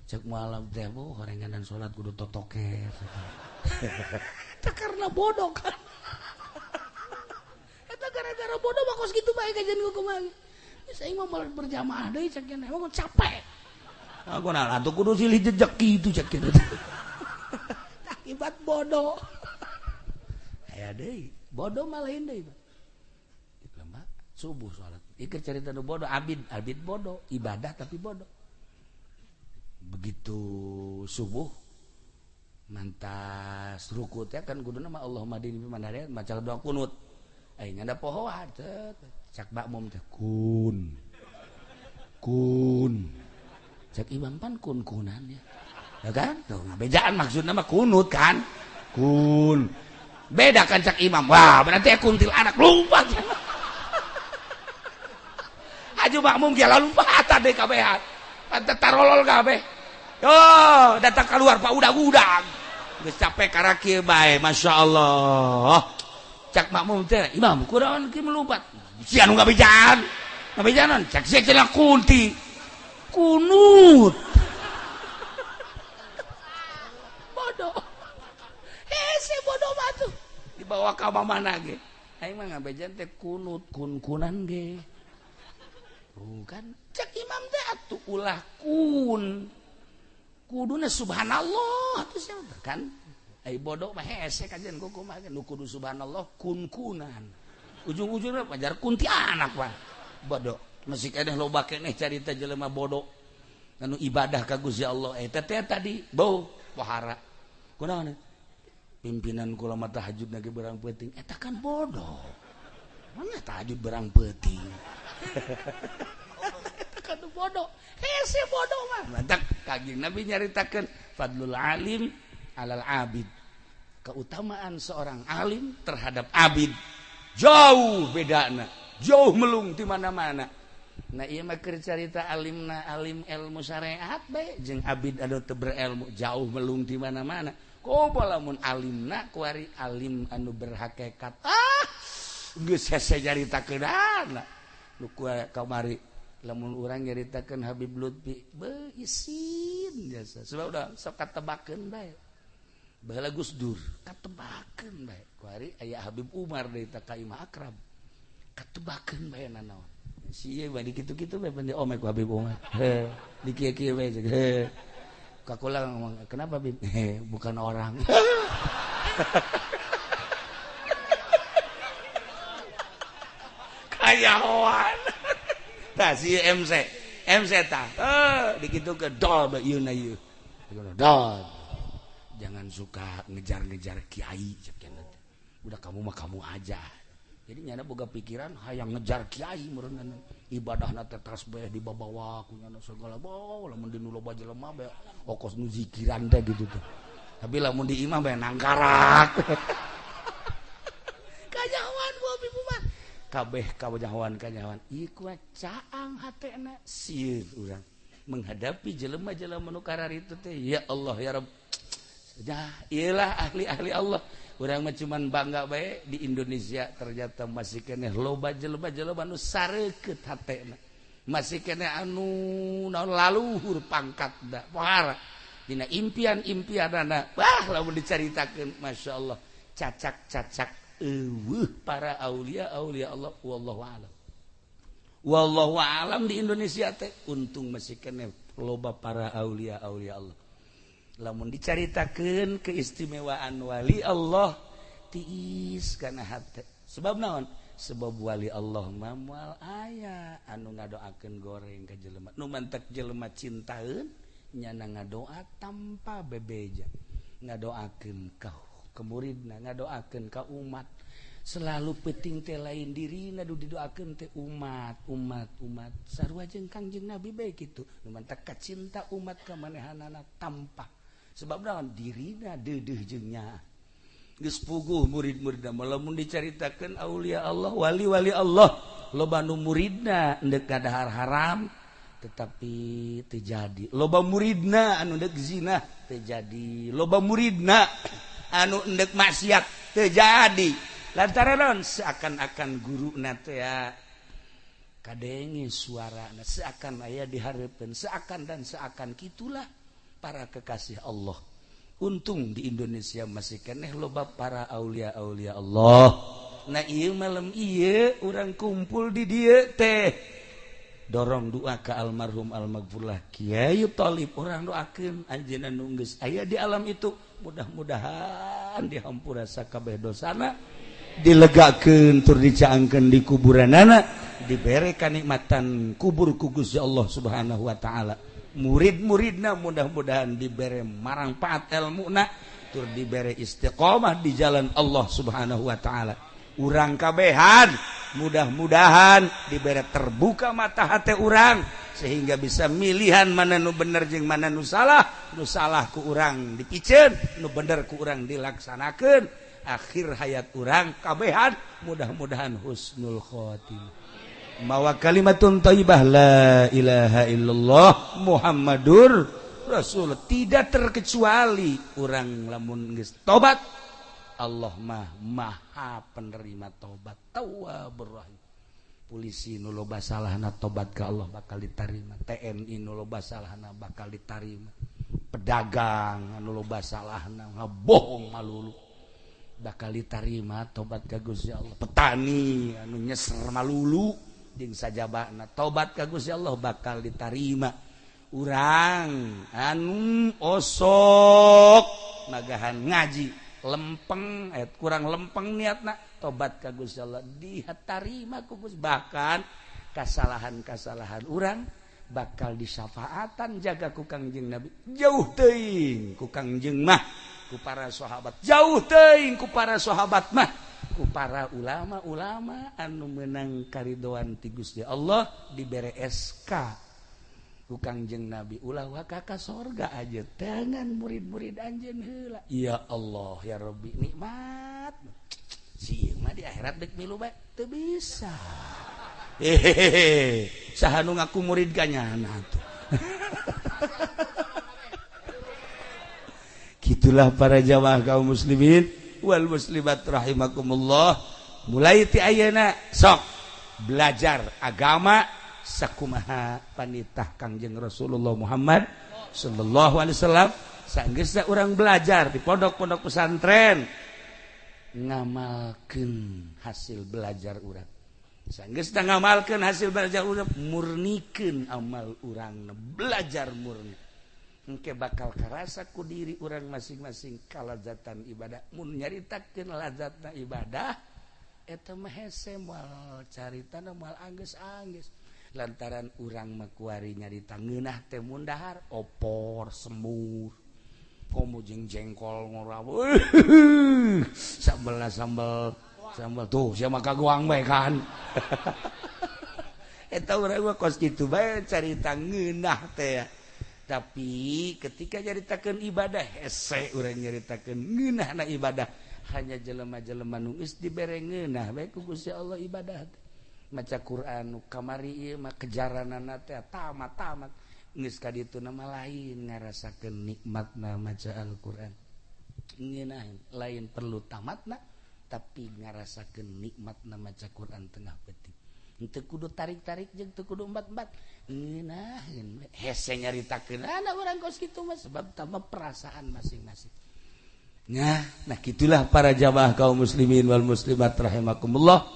cek mualaf teh oh horenganan salat kudu totoker eta karena bodoh kan eta gara-gara bodoh mah kos kitu bae kajian ku kumaha geus aing mah moal berjamaah deui cek nya emang capek aku nah atuh kudu silih jejak kitu cek kitu akibat bodoh aya deui bodoh mah lain deui lemah subuh salat ieu carita nu bodoh abid abid bodoh ibadah tapi bodoh begitu subuh mantas ruku teh kan kuduna mah Allahumma dini man hadait maca doa kunut aing ada pohoan cak makmum teh kun kun cak imam pan kun kunan ya ya kan tuh bejaan maksudna mah kunut kan kun beda kan cak imam wah berarti kuntil anak lupa aju makmum ge lompatan deui kabehan pantet tarolol kabeh yo datang keluar pak udag-udag geus capek karaki bae masyaallah cak makmum teh imam kunaon ki melompat sia nu ngabejaan ngabejaanan cak sia cenah kunti kunut bodoh hese bodoh mah tuh dibawa ka mana ge aing mah ngabejaan teh kunut kun-kunan ge bukan cak imam teh atuh ulah kun kuduna subhanallah atuh sia kan ai bodoh mah hese kajian ku kumaha nu kudu subhanallah kun-kunan ujung-ujungna pajar kunti anak mah bodoh masih keneh loba keneh carita jelema bodoh anu ibadah ka Gusti Allah eta teh tadi bau pohara kunaon pimpinan kula mah tahajud ge berang peuting eta kan bodoh mana tahajud berang peuting eta kan bodoh hese bodoh mah lantak Kanjeng Nabi nyaritakeun fadlul alim alal abid keutamaan seorang alim terhadap abid jauh bedana jauh melung di mana-mana. Nah ieu mah keur carita alimna alim ilmu syariat bae jeung abid anu teu berilmu jauh melung di mana-mana. Komo lamun alimna kuari alim anu berhakikat ah geus hese nyaritakeunana nu kamari lamun urang nyaritakeun Habib Lutfi beuh isin jasa sebab udah sok katebakeun bae baheula Gus Dur katebakeun bae kuari aya Habib Umar deui teh ka imah akrab katebakeun bae nanaon si ieu bae kitu-kitu bae pan ome ku Habib Umar heh di kieu-kieu bae heh kakula ngomong kenapa Bib bukan orang kayahoan tah si MC MC tah dikitukeun dol bae ieu na ieu dol jangan suka ngejar-ngejar kiai udah kamu mah kamu aja jadi nyana boga pikiran hayang ngejar kiai meureun ibadahna teh tasbih dibabawa ku nyana segala bawa lamun di nu loba jelema bae okos nu zikiran teh gitu teh tapi lamun di imah bae nangkarak kanyahoan bu ibu mah kabeh kawajahoan kanyahoan ieu kuat caang hatena sieun urang menghadapi jelema-jelema nu kararitu teh ya Allah ya Rabb. Dah, iyalah ahli-ahli Allah. Urang mah cuman bangga bae di Indonesia ternyata masih keneh loba jelema-jelema nu sareukeut hatena. Masih keneh anu naon laluhur pangkatna. Pohara. Dina impian-impianana wah lamun dicaritakeun Masya Allah cacak-cacak eueuh para aulia aulia Allah wallahu alam. Wallahu alam di Indonesia teh untung masih keneh loba para aulia aulia Allah. Lamun dicaritakeun keistimewaan wali Allah tiis kana hate. Sebab naon? Sebab wali Allah mah moal aya anu ngadoakeun goreng ka jelema. Nu mantek jelema cintaeun nyana ngadoa tanpa bebeja. Ngadoakeun ka muridna, ngadoakeun ka umat. Selalu penting teh lain dirina du didoakeun teh umat, umat, umat. Sarua jeung Kangjeng Nabi bae kitu. Nu mantak kacinta umat ka manehanana tanpa. Sebab naon? Dirina deudeuh jeung nya. Geus puguh murid-muridna lamun dicaritakeun aulia Allah, wali-wali Allah, loba nu muridna endek ngadahar haram tetapi teu jadi. Loba muridna anu endek zina teu jadi. Loba muridna anu endek maksiat teu jadi. Lantaran naon? Seakan-akan guruna teh kadenge suarana, seakan aya dihareupeun, seakan dan seakan kitulah para kekasih Allah. Untung di Indonesia masih keneh loba para aulia-aulia Allah. Nah ieu malam ieu urang kumpul di dieu teh dorong doa ka almarhum almaghfurlah Kiai Thalib, urang doakeun anjeunna nu geus aya di alam itu, mudah-mudahan dihampura sakabeh dosana, dilegakeun tur dicaangkeun di kuburanana, dibere kanikmatan kubur ku Gusti Allah Subhanahu wa taala. Murid-muridna mudah-mudahan dibere marangpaat elmuna tur dibere istiqomah di jalan Allah Subhanahu wa taala. Urang kabehan mudah-mudahan dibere terbuka mata hati urang sehingga bisa milihan mana nu bener jeung mana nu salah, nu salah ku urang dipiceun, nu bener ku urang dilaksanakeun. Akhir hayat urang kabehan mudah-mudahan husnul khotimah. Mawa kalimatun thayyibah la ilaha illallah Muhammadur Rasul, tidak terkecuali urang lamun geus tobat, Allah mah maha penerima tobat, tawwabur rahim. Polisi nu loba salahna tobat ka Allah bakal ditarima, TNI nu loba salahna bakal ditarima, pedagang anu loba salahna ngabohong malulu bakal ditarima tobat ka Gusti Allah, petani anu nyeser malulu jeung sajabana tobat ka Gusti Allah bakal ditarima. Urang anu osok nagahan ngaji lempeng kurang lempeng niatna tobat ka Gusti Allah ditarima ku Gusti, bahkan kasalahan-kasalahan urang bakal disafaatan jaga ku Kangjeng Nabi. Jauh teuing ku Kangjeng mah, ku para sahabat, jauh teuing ku para sahabat mah, ku para ulama-ulama anu menang karidoan ti Gusti Allah dibere SK ku Kangjeng Nabi ulah waka ka sorga aja tangan murid-murid anjeun heula. Ya Allah ya Rabbi nikmat si ieu mah di akhirat deuk milu bae teu bisa. Hehehe saha nu ngaku murid ka nyana tuh. Gitulah para jamaah kaum muslimin wal muslimat rahimakumullah. Mulai ti ayeuna sok belajar agama sakumaha panitah Kangjeng Rasulullah Muhammad sallallahu alaihi wasallam. Sanggeusna urang belajar di pondok-pondok pesantren ngamalkeun hasil belajar urang. Sanggeusna ngamalkeun hasil belajar urang, murnikeun amal urang, belajar murni. Engke bakal karasa ku diri urang masing-masing kalazatan ibadah. Mun nyaritakeun lazatna ibadah eta mah hese moal caritana moal anggeus-anggeus. Lantaran urang mah kuari nyarita ngeunah teh mun dahar opor semur komo jeung jengkol ngoraw sambel sambel sambel tuh sia mah kagoang bae kan. Eta urang mah kos kitu bae carita ngeunah teh. Tapi ketika nyaritakeun ibadah hese urang nyaritakeun ngeunahna ibadah, hanya jelema-jelema nu geus dibere ngeunah bae ku Gusti Allah ibadah teh. Maca Quran nu kamari ieu mah kejaranana teh tamat-tamat geus ka ditu mah lain ngarasakeun nikmatna maca Al-Qur'an. Ngeunah lain perlu tamatna tapi ngarasakeun nikmatna maca Quran tengah peuting. Teu kudu tarik-tarik jeung teu kudu embat-embat. Ngeunaheun hese nyaritakeun ana urang kos kitu mah sebab tambah perasaan masing-masing. Nah, gitulah para jamaah kaum muslimin wal muslimat rahimakumullah.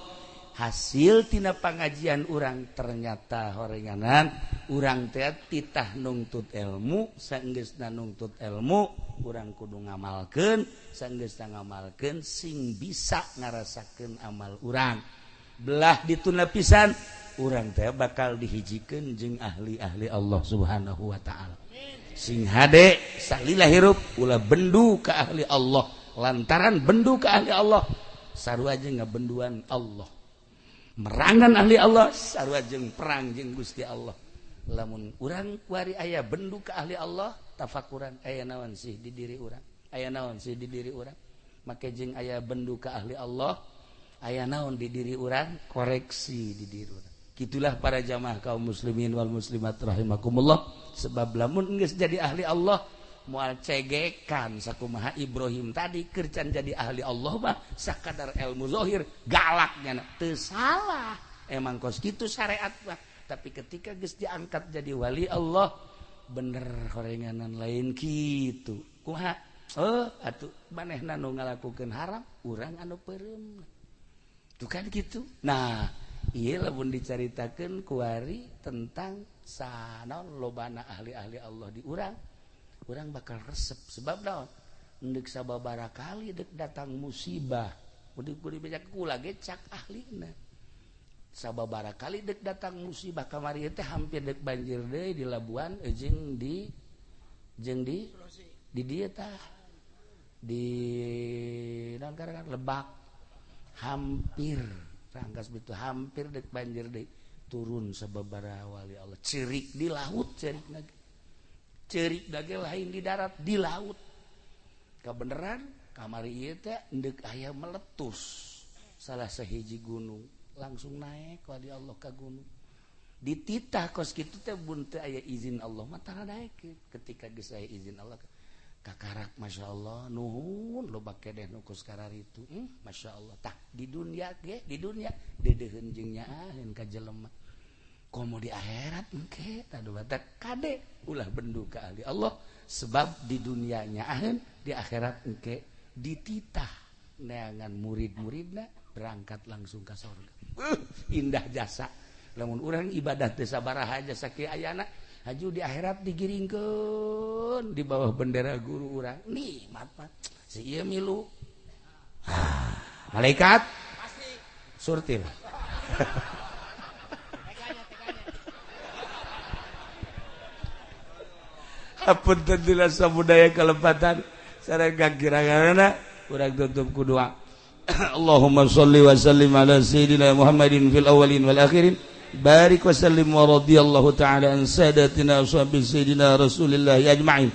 Hasil tina pangajian urang ternyata horenganan urang teh titah nungtut ilmu, saenggeusna nungtut ilmu urang kudu ngamalkeun, saenggeusna ngamalkeun sing bisa ngarasakeun amal urang. Belah dituna pisan urang teh bakal dihijikeun jeung ahli-ahli Allah Subhanahu wa taala. Sing hade salila hirup ulah bendu ka ahli Allah, lantaran bendu ka ahli Allah sarua jeung ngabenduan Allah. Merangan ahli Allah sarua jeung perang jeung Gusti Allah. Lamun urang kuari aya bendu ka ahli Allah, tafakuran aya naon sih di diri urang, aya naon sih di diri urang. Make jeung aya bendu ka ahli Allah, aya naon di diri urang, koreksi di diri urang. Gitulah para jamaah kaum muslimin wal muslimat rahimakumullah. Sebab lamun geus jadi ahli Allah moal cegekan sakumaha Ibrahim tadi kercan jadi ahli Allah mah sakadar ilmu zahir galaknya teu salah emang kos kitu syariat mah. Tapi ketika geus diangkat jadi wali Allah bener horenganan lain kitu kumaha oh atuh manehna nu ngalakukeun haram urang anu peureum tuh kan kitu. Nah ieu lamun dicaritakeun kuari tentang sanaon lobana ahli-ahli Allah di urang, urang bakal resep sebab naon endek sababaraha kali dek datang musibah udah kudu beja kula ge cak ahlina sababaraha kali dek datang musibah kamari teh hampir dek banjir deui di Labuan jeung di di dieu tah di naon karangan Lebak hampir rangkas betu hampir dek banjir deui turun sababaraha wali Allah cerik di laut cerik lagi cerik dage lain di darat di laut kebenaran kamari ieu teh endek aya meletus salah sahiji gunung langsung naik wali Allah ka gunung dititah kos kitu teh bun teu aya izin Allah mah tara naekeun ketika geus aya izin Allah kakarak Masya Allah nuhun loba kedeh nu kos kararitu Masya Allah tah di dunia ge di dunia deudeuheun jeung nyaaheun ka jelema komo di akhirat engke tadu batak kade ulah bendu ka ahli Allah sebab di dunia nyaaheun di akhirat engke dititah neangan murid-muridna berangkat langsung ka sorga. Indah jasa lamun urang ibadah teu sabaraha jasa kieu ayana haju di akhirat digiringkeun di bawah bendera guru urang nikmat mah si ieu milu malaikat pasti surtil. Apunten dina sabudaya kalepatan sareng kakiranganna urang tutup ku doa. Allahumma sholli wa sallim ala sayyidina Muhammadin fil awwalin wal akhirin barik wa sallim wa radhiyallahu ta'ala an sadatina ashabi sayyidina Rasulillah ajma'in.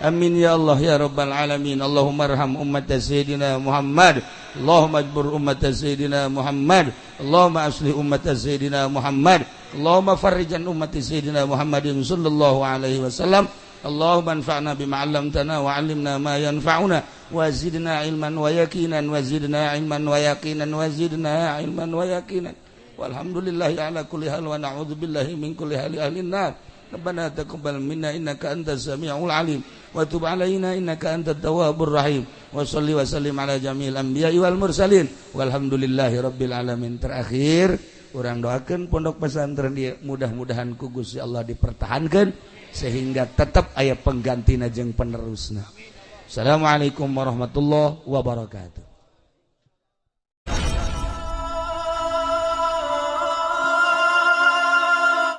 Amin ya Allah ya rabbal alamin. Allahumma arham ummat sayyidina Muhammad, Allahumma ajbur ummat sayyidina Muhammad, Allahumma aslih ummat sayyidina Muhammad, Allahumma farrijan ummat sayyidina Muhammadin sallallahu alaihi wasallam. Allahumma anfa'na bima 'allamtana wa 'allimna ma yanfa'una wa zidna ilman wa yaqinan wa zidna ilman wa yaqinan wa zidna ilman wa yaqinan. Walhamdulillahi ala kulli hal wa na'udzu billahi min kulli hali ahlin nar. Rabbana taqabbal minna innaka antas samiul alim wa tub alaina innaka antat tawwabur rahim. Wa shalli wa sallim ala jami'il anbiya'i wal mursalin. Walhamdulillahi rabbil alamin. Terakhir urang doakeun pondok pesantren ieu mudah-mudahan ku Gusti Allah dipertahankeun sehingga tetap aya penggantina jeung penerusna. Assalamualaikum warahmatullahi wabarakatuh.